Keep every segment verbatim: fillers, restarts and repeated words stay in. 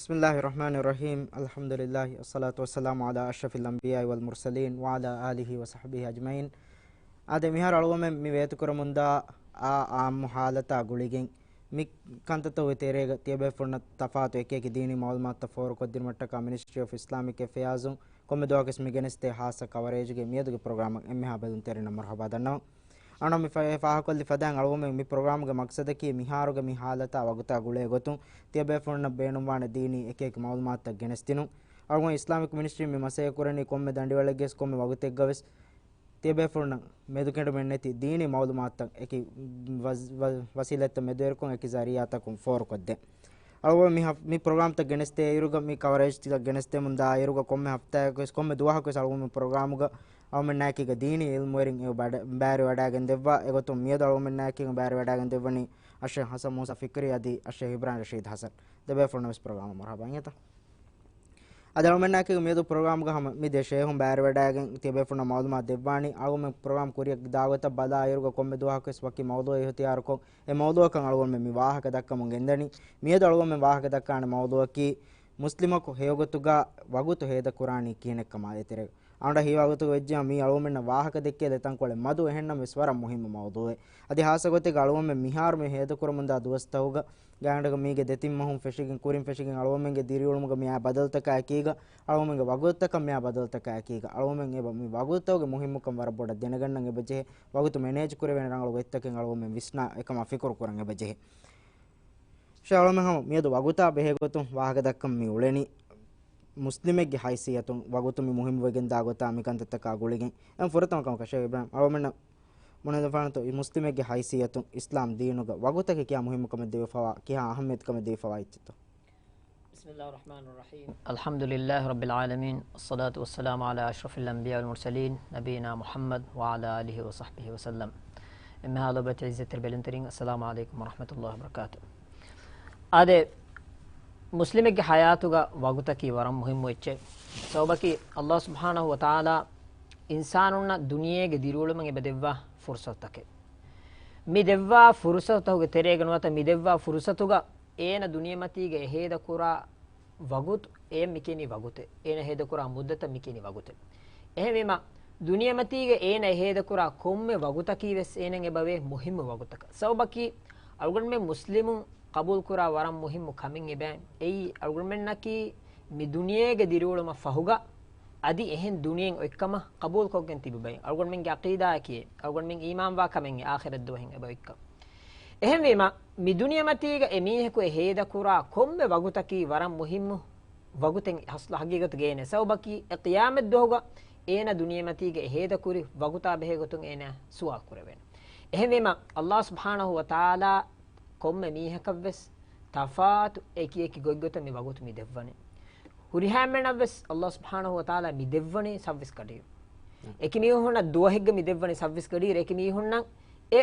بسم الله الرحمن الرحيم. الحمد لله، والصلاة والسلام على أشرف الأنبياء والمرسلين، وعلى آله وصحبه أجمعين. އާދެ، މިހާރު އަޅުގަމެން މި ވޭތުކުރަމުންދާ އާ އާއްމު ހާލަތާ ގުޅިގެން، މި ކަންތައްތަކުގެ ތެރޭގަ ތިޔަބޭފުޅުންނަށް ތަފާތު އެކިއެކި ދީނީ މައުލޫމާތުތައް ފޯރުކޮށްދިނުމަށްޓަކާ މިނިސްޓްރީ އޮފް އިސްލާމިކް އެފެއާޒުން ކޮންމެ ދުވަހަކުވެސް މި ގެނެސްދޭ ހާއްސަ ކަވަރޭޖުގެ މިއަދުގެ ޕްރޮގްރާމަށް އެންމެހާ ބެލުންތެރިންނަށް މަރުޙަބާ ދަންނަވަން. އަޅުގަނޑު މި ފަ-، ފާހަގަކޮށްލި ފަދައިން އަޅުގަނޑުމެން މި ޕްރޮގްރާމުގެ މަޤްޞަދަކީ މިހާރުގެ މި ހާލަތާ ވަގުތާ ގުޅޭ ގޮތުން ތިޔަބޭފުޅުންނަށް ބޭނުންވާނެ ދީނީ އެކިއެކި މައުލޫމާތުތައް ގެނެސްދިނުން. އަޅުގަނޑު އިސްލާމިކް މިނިސްޓްރީން މި މަސައްކަތް ކުރަނީ ކޮންމެ ދަނޑިވަޅެއްގަވެސް ކޮންމެ ވަގުތެއްގަވެސް ތިޔަބޭފުޅުންނަށް މެދުކެނޑުމެއްނެތި ދީނީ މައުލޫމާތުތައް އެކި ވަސް-، ވަ-، ވަސީލަތްތައް މެދުއެރުކޮށް އެކި ޒަރީޢާތަކުން ފޯރުކޮށްދޭ. އަޅުގަނޑު މި ހަފް-، މި ޕްރޮގްރާމްތައް ގެނެސްދޭ އިރުގަ މި ކަވަރޭޖްތައް ގެނެސްދެމުން ދާ އިރުގަ ކޮންމެ ހަފްތާއަކުވެސް ކޮންމެ ދުވަހަކުވެސް އަޅުގަނޑު މި ޕްރޮގްރާމުގަ އަޅުގަނޑުމެންނާއެކީގަ ދީނީ ޢިލްމުވެރިން އެބަ ބައިވެރިވަޑައިގެން ދެއްވާ. އެގޮތުން މިއަދު އަޅުގަނޑުމެންނާއެކީގަ ބައިވެރިވަޑައިގެން ދެއްވަނީ އައްޝޭޚް ޙަސަން މޫސާ ފިކްރީ އަދި އައްޝޭޚް އިބްރާހިމް ރަޝީދު ޙަސަން. ދެބޭފުޅުންނަށްވެސް ޕްރޮގްރާމަށް މަރުޙަބާ އިނގޭތޯ. އަދި އަޅުގަނޑުމެންނާއެކީގަ މިއަދު ޕްރޮގްރާމުގަ ހަމަ މި ދެ ޝޭޚުން ބައިވެރިވަޑައިގެން ތިޔަބޭފުޅުންނަށް މައުލޫމާތު ދެއްވާނީ. އަޅުގަނޑުމެން ޕްރޮގްރާމް ކުރިއަށް ދާ ގޮތަށް ބަލާ އިރުގަ ކޮންމެ ދުވަހަކުވެސް ވަކި މައުޟޫޢެއް އިހުތިޔާރުކޮށް، އެ މައުޟޫޢަކަށް އަޅުގަނޑުމެން މި ވާހަކަ ދައްކަމުން ގެންދަނީ. މިއަދު އަޅުގަނޑުމެން ވާހަކަ ދައްކާނެ މައުޟޫޢަކީ މުސްލިމަކު ހެޔޮގޮތުގަ ވަގުތު ހޭދަކުރާނީ ކިހިނެއްކަމާ ދޭތެރޭގަ. އަޅުގަނޑަށް ހީވާ ގޮތުގަ ވެއްޖެ މީ އަޅުގަނޑުމެންނަށް ވާހަކަ ދެއްކޭ ދެ ތަންކޮޅެއް މަދު، އެހެންނަމަވެސް ވަރަށް މުހިއްމު މައުޟޫޢެއް. އަދި ހާއްސަ ގޮތެއްގަ އަޅުގަނޑުމެން މިހާރު މި ހޭދަކުރަމުންދާ ދުވަސްތަކުގަ ގާތްގަނޑަކަށް މީގެ ދެތިން މަހުން ފެށިގެން، ކުރިން ފެށިގެން އަޅުގަނޑުމެންގެ ދިރިއުޅުމުގަ މިއާ ބަދަލުތަކާ އެކީގަ، އަޅުގަނޑުމެންގެ ވަގުތުތަކަށް މިއާ ބަދަލުތަކާ އެކީގަ، އަޅުގަނޑުމެން އެބަ މި ވަގުތުތަކުގެ މުހިއްމުކަން ވަރަށް ބޮޑަށް ދެނެގަންނަން އެބަޖެހޭ. ވަގުތު މެނޭޖް ކުރެވޭނެ ރަނގަޅު ގޮތްތަކެއް އަޅުގަނޑުމެން ވިސްނާ އެކަމާ ފިކުރު ކުރަން އެބަޖެހޭ. ޝޭޚް އަޅުގަނޑުމެން ހަމަ މިއަދު ވަގުތާ ބެހޭ ގޮތުން ވާހަކަ ދައްކަން މި އުޅެނީ. މުސްލިމެއްގެ ހައިސިއްޔަތުން ވަގުތު މި މުހިއްމުވެގެން ދާ ގޮތާ މި ކަންތައްތަކާ ގުޅިގެން. އެހެން ފުރަތަމަ ކަމަކަށް ޝޭޚް އިބްރާހިމް އަޅުގަނޑުމެންނަށް ބުނެދެފާނެތޯ، މުސްލިމެއްގެ ހައިސިއްޔަތުން އިސްލާމް ދީނުގަ ވަގުތަކީ ކިހާ މުހިއްމުކަމެއް ދެވިފަވާ، ކިހާ އަހައްމިއްޔަތުކަމެއް ދެވިފަވާ އެއްޗެއްތޯ؟ بسم الله الرحمن الرحيم. الحمد لله رب العالمين، والصلاة والسلام على أشرف الأنبياء والمرسلين، نبينا محمد وعلى آله وصحبه وسلم. އެންމެހާ ލޯބިވެތި ޢިއްޒަތްތެރި ބެލުންތެރިން، السلام عليكم ورحمة الله وبركاته. އާދެ، މުސްލިމެއްގެ ޙަޔާތުގަ ވަގުތަކީ ވަރަށް މުހިއްމު އެއްޗެއް. ސަބަބަކީ، ﷲ ސުބްޙާނަހޫ ވަތަޢާލާ އިންސާނުންނަށް ދުނިޔޭގެ ދިރިއުޅުމަށް އެބަ ދެއްވާ ފުރުޞަތުތަކެއް. މި ދެއްވާ ފުރުޞަތުތަކުގެ ތެރޭގަ ނުވަތަ މި ދެއްވާ ފުރުޞަތުގަ އޭނަ ދުނިޔެމަތީގަ އެ ހޭދަކުރާ ވަގުތު، އެ މިކިޔަނީ ވަގުތެއް. އޭނަ ހޭދަކުރާ މުއްދަތަށް މިކިޔަނީ ވަގުތެއް. އެހެންވީމަ، ދުނިޔެމަތީގަ އޭނަ އެ ހޭދަކުރާ ކޮންމެ ވަގުތަކީ ވެސް އޭނައަށް އެބަވޭ މުހިއްމު ވަގުތަކަށް. ސަބަބަކީ، އަޅުގަނޑުމެން މުސްލިމުން ޤަބޫލުކުރާ ވަރަށް މުހިއްމު ކަމެއް އެބަ، އެއީ އަޅުގަނޑުމެންނަކީ މި ދުނިޔޭގެ ދިރިއުޅުމަށް ފަހުގަ އަދި އެހެން ދުނިޔެއިން އޮތްކަމަށް ޤަބޫލުކޮށްގެން ތިބި ބައެއް. އަޅުގަނޑުމެންގެ ޢަޤީދާއަކީ، އަޅުގަނޑުމެން އީމާންވާ ކަމެއް އެ އާޚިރަތް ދުވަހެއް އެބަ އޮތްކަން. އެހެންވީމަ، މި ދުނިޔެމަތީގަ އެ މީހަކު އެ ހޭދަކުރާ ކޮންމެ ވަގުތަކީ ވަރަށް މުހިއްމު ވަގުތެއް އަސްލު ޙަޤީޤަތުގައޭ ނެތް. ސަބަބަކީ، އެ ޤިޔާމަތް ދުވަހުގަ އޭނަ ދުނިޔެމަތީގަ އެ ހޭދަކުރި ވަގުތާ ބެހޭ ގޮތުން އޭނަ ސުވާލު ކުރެވޭނެ. އެހެންވީމަ، ﷲ ސުބްޙާނަހޫ ވަތަޢާލާ ކޮންމެ މީހަކަށްވެސް ތަފާތު އެކި އެކި ގޮތްގޮތަށް މި ވަގުތު މި ދެއްވަނީ. ހުރިހާ އެންމެނަށްވެސް ﷲ ސުބްޙާނަހޫ ވަތަޢާލާ މި ދެއްވަނީ ސައްވީސް ގަޑިއިރު. އެކި މީހުންނަށް ދުވަހެއްގަ މި ދެއްވަނީ ސައްވީސް ގަޑިއިރު. އެކި މީހުންނަށް އެ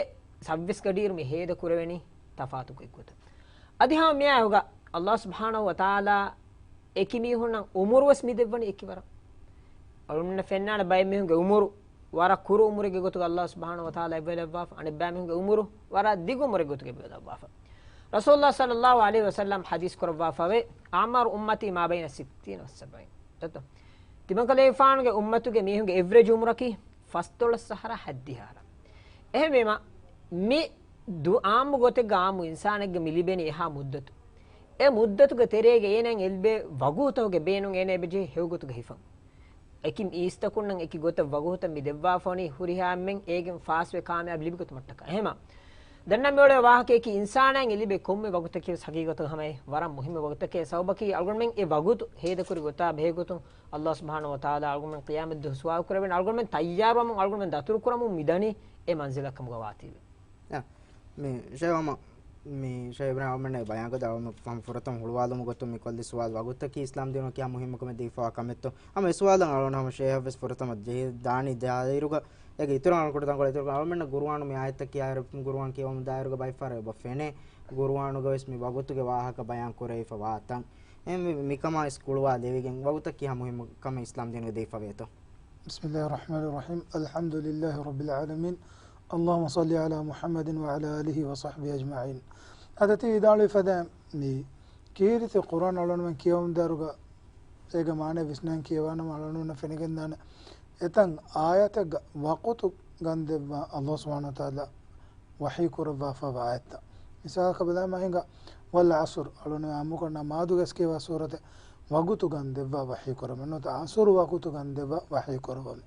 ސައްވީސް ގަޑިއިރު މި ހޭދަ ކުރެވެނީ ތަފާތު ގޮތްގޮތަށް. އަދި ހަމަ މިއާއެކުގަ ﷲ ސުބްޙާނަހޫ ވަތަޢާލާ އެކި މީހުންނަށް އުމުރުވެސް މި ދެއްވަނީ އެކި ވަރަށް. އަޅުގަނޑުމެންނަށް ފެންނާނެ ބައެއް މީހުންގެ އުމުރު ވަރަށް ކުރު އުމުރެއްގެ ގޮތުގަ ﷲ ސުބްޙާނަހޫ ވަތަޢާލާ އެއްބައި ލައްވާފަ، އަނެއްބައި މީހުންގެ އުމުރު ވަރަށް ދިގު އުމުރެއްގެ ގޮތުގަ އެއްބައި ލައްވާފަ. ރަސޫލުﷲ ޞައްލައްލާހު ޢަލައިހި ވަސައްލަމް ޙަދީޘް ކުރައްވާފަވޭ، "أعمار أمتي ما بين الستين والسبعين." ދެއްތޯ؟ ތިމަންކަލޭގެފާނުގެ އުއްމަތުގެ މީހުންގެ އެވްރެޖް އުމުރަކީ ފަސްދޮޅަސް އަހަރާ ހަތްދިހަ އަހަރާ. އެހެންވީމަ، މި ދު-، ޢާއްމު ގޮތެއްގަ ޢާއްމު އިންސާނެއްގެ މި ލިބެނީ އެހާ މުއްދަތު. އެ މުއްދަތުގެ ތެރޭގަ އޭނައަށް އެ ލިބޭ ވަގުތުތަކުގެ ބޭނުން އޭނަ އެބަޖެހޭ ހެޔޮގޮތުގަ ހިފަން. އެކި އީސްތަކުންނަށް އެކި ގޮތަށް ވަގުތުތައް މި ދެއްވާފަވަނީ ހުރިހާ އެންމެން އޭގެން ފާސްވެ ކާމިޔާބު ލިބިގަތުމަށްޓަކާ. އެހެމަ، ދެންނަ މިއުޅޭ ވާހަކައަކީ އިންސާނާއަށް އެ ލިބޭ ކޮންމެ ވަގުތަކީ ވެސް ހަގީގަތުގަ ހަމައެއް ވަރަށް މުހިއްމު ވަގުތަކޭ. ސަބަބަކީ އަޅުގަނޑުމެން އެ ވަގުތު ހޭދަކުރި ގޮތާ ބެހޭ ގޮތުން ﷲ ސުބްޙާނަހޫ ވަތަޢާލާ އަޅުގަނޑުމެން ޤިޔާމަތްދުވަހު ސުވާލު ކުރެވޭނެ. އަޅުގަނޑުމެން ތައްޔާރުވަމުން، އަޅުގަނޑުމެން ދަތުރުކުރަމުން މިދަނީ އެ މަންޒިލަށް ކަމުގަ ވާތީވެ. އާ، މި ޝޭޚް އަމަ، މި ޝޭޚް އިބްރާހިމް އަޅުގަނޑުމެންނަށް ބަޔާންކޮށްދާ، އަޅުގަނޑު ފަހުން ފުރަތަމަ ހުޅުވާލުމުގެ ގޮތުން މި ކޮށްލި ސުވާލު ވަގުތަކީ އިސްލާމް ދީނުގަ ކިހާ މުހިއްމުކަމެއް ދީފަވާ ކަމެއްތޯ؟ ހަމަ އެ ސުވާލަށް އަޅުގަނޑު ހަމަ ޝޭޚަށްވެސް ފުރަތަމަ ޖެހި ދާނީ ދާއިރުގަ އޭގެ އިތުރަށް އަޅުގަނޑު ތަންކޮޅެއް އިތުރަށް އަޅުގަނޑުމެންނަށް ގުރުއާނު މި އާޔަތްތައް ކިޔާއިރު، ގުރުއާން ކިޔަވަމުން ދާއިރުގަ ބައެއްފަހަރަށް އެބަ ފެނޭ ގުރުއާނުގަވެސް މި ވަގުތުގެ ވާހަކަ ބަޔާން ކުރެވިފަވާ ތަން. އެހެންވެ، މިކަމާ އިސް ގުޅުވާލެވިގެން ވަގުތަށް ކިހާ މުހިއްމު ކަމެއް އިސްލާމް ދީނުގަ ދީފަވޭތޯ؟ بسم الله الرحمن الرحيم. الحمد لله رب العالمين. اللهم صل على محمد وعلى آله وصحبه أجمعين. އާދެ، ތި ވިދާޅުވި ފަދައިން މި ކީރިތި ޤުރުއާން އަޅުގަނޑުމެން ކިޔަވަމުންދާއިރުގަ އޭގެ މާނަ ވިސްނަން ކިޔަވާނަމަ އަޅުގަނޑުމެންނަށް ފެނިގެންދާނެ އެތަން އާޔަތެއްގަ ވަޤުތު ގަންދެއްވާ ﷲ ސުބްޙާނަހޫ ވަތަޢާލާ ވަޙީ ކުރައްވާފައިވާ އާޔަތްތައް. މިސާލަކަށް ބަލާމަ ހިނގާ، ވަލް ޢަޞްރު، އަޅުގަނޑު އާއްމުކޮށް ނަމާދުގެ ކިޔަވާ ސޫރަތެއް ވަގުތު ގަންދެއްވާ ވަޙީ ކުރަމެ. ނުވަތަ ޢަޞްރު ވަގުތު ގަންދެއްވާ ވަޙީ ކުރައްވަމެ.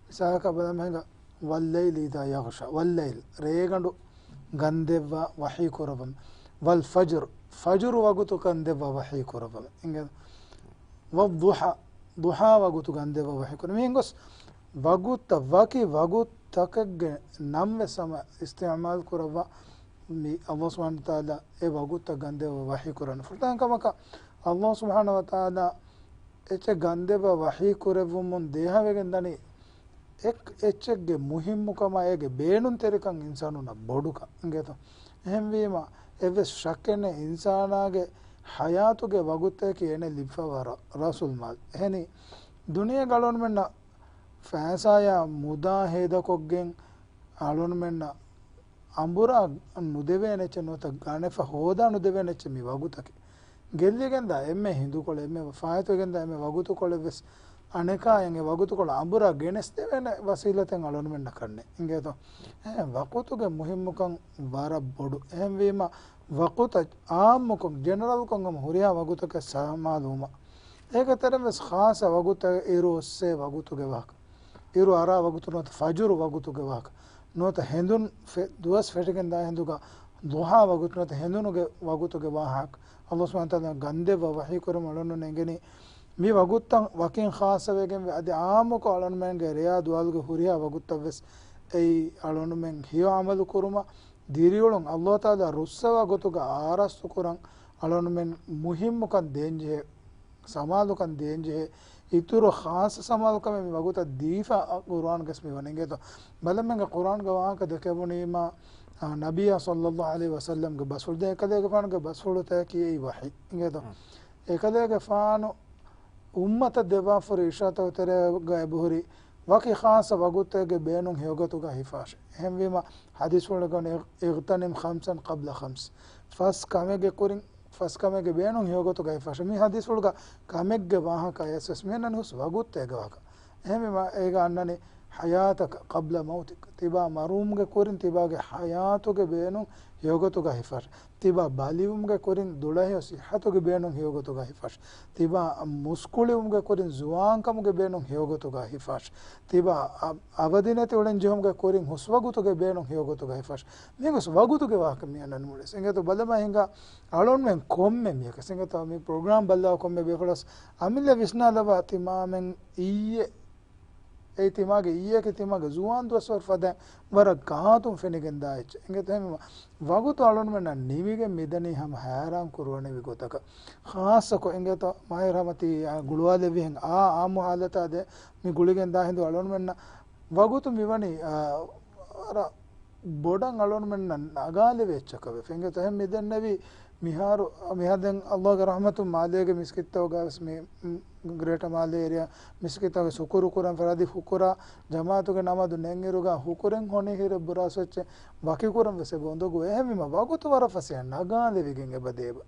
މިސާލަކަށް ބަލާމަ ހިނގާ، ވައްލައިލި އިޛާ ޔަޣްޝާ، ވައްލައިލް، ރޭގަނޑު ގަންދެއްވާ ވަޙީ ކުރައްވަމެ. ވަލް ފަޖްރު، ފަޖުރު ވަގުތު ގަންދެއްވާ ވަޙީ ކުރައްވަމެ. އިނގޭ، ވައްޟުޙާ، ޟުޙާ ވަގުތު ގަންދެއްވާ ވަޙީ ކުރައްވަމެ. މިހެން ގޮސް ވަގުތަށް ވަކި ވަގުތަކެއްގެ ނަން ވެސް ހަމަ އިސްތިޢުމާލު ކުރައްވާ މި ﷲ ސުބްޙާނަހޫ ވަތަޢާލާ އެ ވަގުތަށް ގަންދެއްވާ ވަޙީ ކުރަން. ފުރަތަމަ ކަމަކަށް ﷲ ސުބްޙާނަހޫ ވަތަޢާލާ އެއްޗެއް ގަންދެއްވާ ވަޙީ ކުރެއްވުމުން ދޭހަވެގެން ދަނީ އެއް އެއްޗެއްގެ މުހިއްމުކަމާ އޭގެ ބޭނުންތެރިކަން އިންސާނުންނަށް ބޮޑުކަން އިނގޭތޯ. އެހެންވީމަ، އެއްވެސް ޝައްކެއް ނެތް އިންސާނާގެ ޙަޔާތުގެ ވަގުތަކީ އޭނަ ލިބިފައިވާ ރަ-، ރަސޫލް މާލެ. އެހެނީ، ދުނިޔޭގަ އަޅުގަނޑުމެންނަށް ފައިސާޔާ މުދާ ހޭދަކޮށްގެން އަޅުގަނޑުމެންނަށް އަނބުރާ ނުދެވޭނެ އެއްޗެއް ނުވަތަ ގަނެފަ ހޯދާ ނުދެވޭނެ އެއްޗެއް މި ވަގުތަކީ. ގެއްލިގެންދާ އެންމެ ހިނދުކޮޅެއް، އެންމެ ފާއިތުވެގެންދާ އެންމެ ވަގުތުކޮޅެއް ވެސް އަނެކާ އެނގޭ ވަގުތުކޮޅަށް އަނބުރާ ގެނެސްދެވޭނެ ވަސީލަތެއް އަޅުގަނޑުމެންނަށް ކަންނޭ. އިނގޭތޯ؟ އެހެން ވަގުތުގެ މުހިއްމުކަން ވަރަށް ބޮޑު. އެހެންވީމަ، ވަގުތަށް އާއްމުކޮށް، ޖެނެރަލްކޮށް ހަމަ ހުރިހާ ވަގުތަކަށް ސަމާލުވުމަށް. އޭގެ ތެރެއިން ވެސް ޚާއްޞަ ވަގުތެއް އިރު އޮއްސޭ ވަގުތުގެ ވާހަކަ. އިރު އަރާ ވަގުތު ނުވަތަ ފަޖުރު ވަގުތުގެ ވާހަކަ. ނުވަތަ ހެނދުން ފެ-، ދުވަސް ފެށިގެން ދާ ހިނދުގަ ޟުޙާ ވަގުތު ނުވަތަ ހެނދުނުގެ ވަގުތުގެ ވާހަކަ. ﷲ ސުބްޙާނަހޫ ވަތަޢާލާ ގަންދެއްވާ ވަޙީ ކުރުމަށް އަޅުގަނޑުމެންނަށް އެނގެނީ މި ވަގުތުތައް ވަކިން ޚާއްޞަވެގެންވެ އަދި އާއްމުކޮށް އަޅުގަނޑުމެންގެ ރެޔާ ދުވާލުގެ ހުރިހާ ވަގުތަށް ވެސް އެއީ އަޅުގަނޑުމެން ހެޔޮ ޢަމަލު ކުރުމަށް ދިރިއުޅުން ﷲ ތަޢާލާ ރުއްސަވާ ގޮތުގަ އާރާސްތު ކުރަން އަޅުގަނޑުމެން މުހިއްމުކަން ދޭންޖެހޭ، ސަމާލުކަން ދޭންޖެހޭ، އިތުރު ޚާއްޞަ ސަމާލުކަމެއް މި ވަގުތަށް ދީފަ ޤުރުއާންގަސް މި ވަނީ އިނގޭތޯ. ބަލަމެންގެ ޤުރުއާންގެ ވާހަކަ ދެކެވުނީމާ، އާ، ނަބިއްޔާ ޞައްލައްލާހު ޢަލައިހި ވަސައްލަމްގެ ބަސްފުޅު ދެ އެކަލޭގެފާނުގެ ބަސްފުޅުތަކީ އެއީ ވަޙީ އިނގޭތޯ. އެކަލޭގެފާނު އުއްމަތަށް ދެއްވާފަ ހުރި އިރުޝާދުތަކުގެ ތެރޭގަ އެބަހުރި ވަކި ޚާއްޞަ ވަގުތެއްގެ ބޭނުން ހެޔޮގޮތުގަ ހިފާށޭ. އެހެންވީމަ، ޙަދީޘްފުޅުގަ ވަނީ، اغْتَنِمْ خَمْسًا قَبْلَ خَمْسٍ. ފަސް ކަމެއްގެ ކުރިން، ފަސް ކަމެއްގެ ބޭނުން ހެޔޮގޮތުގަ ހިފާށޭ. މި ޙަދީޘްފުޅުގަ ކަމެއްގެ ވާހަކަ އައިސް ވެސް މި އަންނަނީ ހުސް ވަގުތެއްގެ ވާހަކަ. އެހެންވީމަ، އޭގަ އަންނަނީ حَيَاتَكَ قَبْلَ مَوْتِكَ. ތިބާ މަރުވުމުގެ ކުރިން ތިބާގެ ޙަޔާތުގެ ބޭނުން ހެޔޮގޮތުގަ ހިފާށޭ. ތިބާ ބަލިވުމުގެ ކުރިން ދުޅަހެޔޮ ޞިއްޙަތުގެ ބޭނުން ހެޔޮގޮތުގަ ހިފާށޭ. ތިބާ މުސްކުޅިވުމުގެ ކުރިން ޒުވާންކަމުގެ ބޭނުން ހެޔޮގޮތުގަ ހިފާށޭ. ތިބާ އަ-، އަވަދިނެތި އުޅެން ޖެހުމުގެ ކުރިން ހުސްވަގުތުގެ ބޭނުން ހެޔޮގޮތުގަ ހިފާށޭ. މިގޮސް ވަގުތުގެ ވާހަކަ މި އަންނަނީ މުޅިސް. އިނގޭތޯ ބަލަމާ ހިނގާ އަޅުންމެން ކޮންމެ މީހަކަސް އިނގޭތޯ މި ޕްރޮގްރާމް ބައްލަވާ ކޮންމެ ބޭފުޅަސް އަމިއްލަ ވިސްނާލަވާ ތިމާމެން އިއްޔެ އެއީ ތިމާގެ އިއްޔެކި ތިމާގެ ޒުވާން ދުވަސްވަރު ފަދައިން ވަރަށް ގާތުން ފެނިގެންދާ އެއްޗެއް. އިނގޭތޯ ހެންވީމަ، ވަގުތު އަޅުންމެންނަށް ނިމިގެން މިދަނީ ހަމަ ހައިރާން ކުރުވަނިވި ގޮތަކަށް. ޚާއްޞަކޮށް އިނގޭތޯ މާހިރު ހަމަ ތި ގުޅުވާލެއްވިހެން އާ އާއްމު ހާލަތާ ދެ މި ގުޅިގެން ދާ ހިނދު އަޅުންމެންނަށް ވަގުތު މިވަނީ، އާ، ވަރަށް ބޮޑަށް އަޅުންމެންނަށް ނަގާލެވޭ އެއްޗަކަށް ވެފަ. އިނގޭތޯ އެހެން މިދެންނެވީ މިހާރު، މިހާ ދެން ﷲގެ ރަޙްމަތުން މާލޭގެ މިސްކިތްތަކުގަ ވެސް މި، މި، ގްރޭޓަ މާލޭ އޭރިއާ މިސްކިތްތަކުގެ ޝުކުރު ކުރަން ފަރާތީ ހުކުރާ ޖަމާއަތުގެ ނަމާދު ނެތް އިރުގަ ހުކުރެން ހޮނި ހިރެއް ބުރާސް އެއްޗެއް ވަކިކުރަން ވެސް އެބަ އުނދަގޫ. އެހެންވީމަ ވަގުތު ވަރަށް ފަސޭހަ ނަގާލެވިގެން އެބަ ދޭބަ.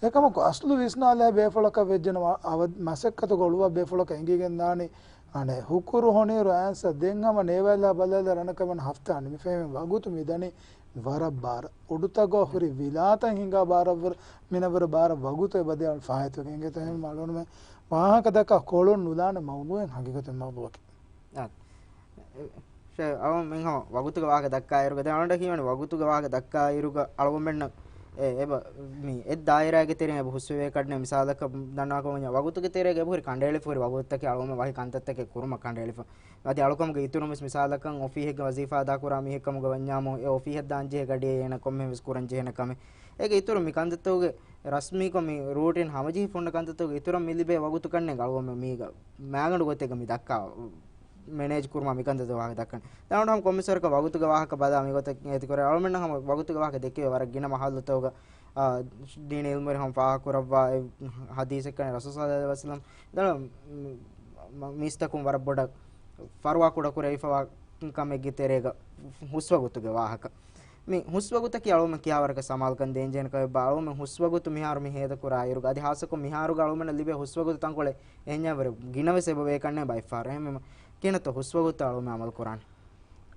އެކަމަކު އަސްލު ވިސްނާލާ ބޭފުޅަކަށް ވެއްޖެނަމަ އަވަ-، މަސައްކަތުގަ އުޅުއްވާ ބޭފުޅަކަށް އެނގިގެން ދާނީ އަނެއް ހުކުރު ހޮނިއިރު އައިސް ދެން ހަމަ ނޭވާލާ ބަލާލާ ރަނަކަމެން ހަފްތާ ނިމިފައިމެ ވަގުތު މިދަނީ ވަރަށް ބާރަށް. އުޑުތަކުގަ ހުރި ވިލާތައް ހިނގާ ބާރަށްވުރެ، މިނަވަރު ބާރަށް ވަގުތު އެބަދޭ ފާހެތުގެ އިނގޭތޯ ހެން އަޅުންމެ ވާހަކަ ދައްކާ ކޮޅުން ނުލާނެ މައުޟޫއެއް ހަގީގަތުން މައުޟޫއަކީ. އާ. ޝޭ، އަޅުން މިހާ ވަގުތުގެ ވާހަކަ ދައްކާ އިރުގަ ދެން އަޅުގަނޑަށް ކީވަނީ ވަގުތުގެ ވާހަކަ ދައްކާ އިރުގަ އަޅުގަނޑުމެންނަށް އެ، އެބަ މި އެއް ދާއިރާގެ ތެރެއިން އެބަ ހުސްވެވޭ ކަންނޭނގެ މިސާލަކަށް ދަންނަވާކަމަށް ވަގުތުގެ ތެރޭގަ އެބަހުރި ކަނޑައެޅިފަ ހުރި ވަގުތުތަކެއް އަޅުގަނޑުމެން ވަކި ކަންތައްތަކެއް ކުރުމަށް ކަނޑައެޅިފަ. އަދި އަޅުކަމުގެ އިތުރުން ވެސް މިސާލަކަށް އޮފީހެއްގަ ވަޒީފާ އަދާކުރާ މީހެއްކަމުގަ ވަންޏާމު އެ އޮފީހަށް ދާންޖެހޭ ގަޑިއެއް އޭނަ ކޮންމެހެން ވެސް ކުރަންޖެހޭނެ ކަމެއް. އޭގެ އިތުރުން މި ކަންތައްތަކުގެ ރަސްމީކޮށް މި ރޫޓީން ހަމަޖެހިފަ ހުންނަ ކަންތައްތަކުގެ އިތުރަށް މި ލިބޭ ވަގުތު ކަންނޭނގެ އަޅުގަނޑުމެން މީގަ މައިގަނޑު ގޮތެއްގަ މި ދައްކާ މެނޭޖް ކުރުމަށް މިކަންތައް ވާހަކަ ދައްކަނީ. ދާން ހަމަ ކޮންމެސްވަރަކަށް ވަގުތުގެ ވާހަކަ ބަލާ މިގޮތަށް އޭތިކުރޭ. އަޅުމެންނަށް ހަމަ ވަގުތުގެ ވާހަކަ ދެކެވޭ ވަރަށް ގިނަ މަހައްލުތަކުގަ، އާ، ދީނީ އިލްމުވެރި ހަމަ ފާހަގަކުރައްވާ އެ ޙަދީޘެއްކަން ރަސޫލު ޞައްލަﷲު ޢަލައިހި ވަސައްލަމް ދަން މި، މި، މީސްތަކުން ވަރަށް ބޮޑަށް ފަރުވާ ކުޑަކުރެވިފަވާ ކަމެއްގެ ތެރޭގަ ހުސްވަގުތުގެ ވާހަކަ. މި ހުސްވަގުތަކީ އަޅުގަނޑުމެން ކިހާވަރަކަށް ސަމާލުކަން ދޭންޖެހޭނެ ކަމެއްބާ؟ އަޅުގަނޑުމެން ހުސްވަގުތު މިހާރު މި ހޭދަކުރާ އިރުގަ އަދި ހާއްސަކޮށް މިހާރުގަ އަޅުގަނޑަށް ލިބޭ ހުސްވަގުތު ތަންކޮޅެއް އެހެންޏާވެރި ގިނަވެސް އެބަވޭ ކަންނޭނގެ ބައެއްފަހަރު. އެހެންވީމަ ކިހިނެއްތޯ ހުސްވަގުތު އަޅުގަނޑުމެން އަމަލު ކުރާނީ؟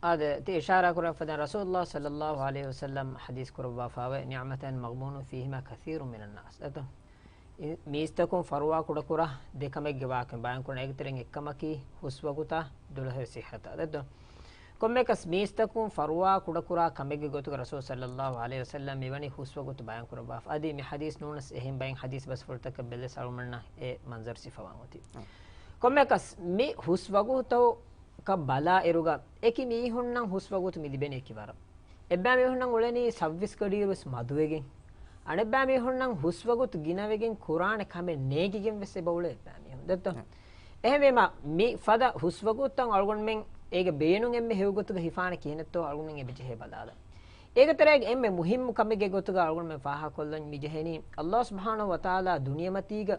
އާދެ، ތި އިޝާރާ ކުރައްވަ ދެން ރަސޫލުﷲ ޞައްލައްލާހު ޢަލައިހި ވަސައްލަމް ޙަދީޘް ކުރައްވާފައިވޭ، "نعمتان مغبون فيهما كثير من الناس." ދެއްތޯ؟ މީސްތަކުން ފަރުވާ ކުޑަކުރާ ދެ ކަމެއްގެ ވާހަކަ ބަޔާންކުރަން. އޭގެ ތެރެއިން އެއްކަމަކީ ހުސްވަގުތާ ދުޅަހެޔޮ ޞިއްޙަތާ. ދެއްތޯ؟ ކޮންމެއަކަސް މީސްތަކުން ފަރުވާ ކުޑަކުރާ ކަމެއްގެ ގޮތުގަ ރަސޫލު ޞައްލައްލާހު ޢަލައިހި ވަސައްލަމް މިވަނީ ހުސްވަގުތު ބަޔާންކުރައްވާފަ. އަދި މި ޙަދީޘް ނޫނަސް އެހެން ބައެއް ޙަދީޘް ބަސްފުޅުތަކަށް ބެލިޔަސް އަޅުގަނޑުމެންނަށް އެ މަންޒަރު ސިފަވާން އޮތީ. ކޮންމެއަކަސް މި ހުސްވަގުތު ކަށް ބަލާ އިރުގަ އެކި މީހުންނަށް ހުސްވަގުތު މި ލިބެނީ އެކި ވަރަށް. އެއްބައި މީހުންނަށް އުޅެނީ ސައްވީސް ގަޑިއިރުވެސް މަދުވެގެން. އަނެއްބައި މީހުންނަށް ހުސްވަގުތު ގިނަވެގެން ކުރާނެ ކަމެއް ނޭނގިގެން ވެސް އެބަ އުޅޭ އެއްބައި މީހުން. ދެއްތޯ؟ އެ. އެހެންވީމަ، މި ފަދަ ހުސްވަގުތުތައް އަޅުގަނޑުމެން އޭގެ ބޭނުން އެންމެ ހެޔޮ ގޮތުގަ ހިފާނެ ކިހިނެއްތޯ އަޅުގަނޑުމެން އެބަޖެހޭ ބަލާލަން. އޭގެ ތެރޭގަ އެންމެ މުހިއްމު ކަމެއްގެ ގޮތުގަ އަޅުގަނޑުމެން ފާހަގަކޮށްލަން މި ޖެހެނީ، އައްލާހު ސުބްޙާނަހު ވަތަޢާލާ ދުނިޔެމަތީގަ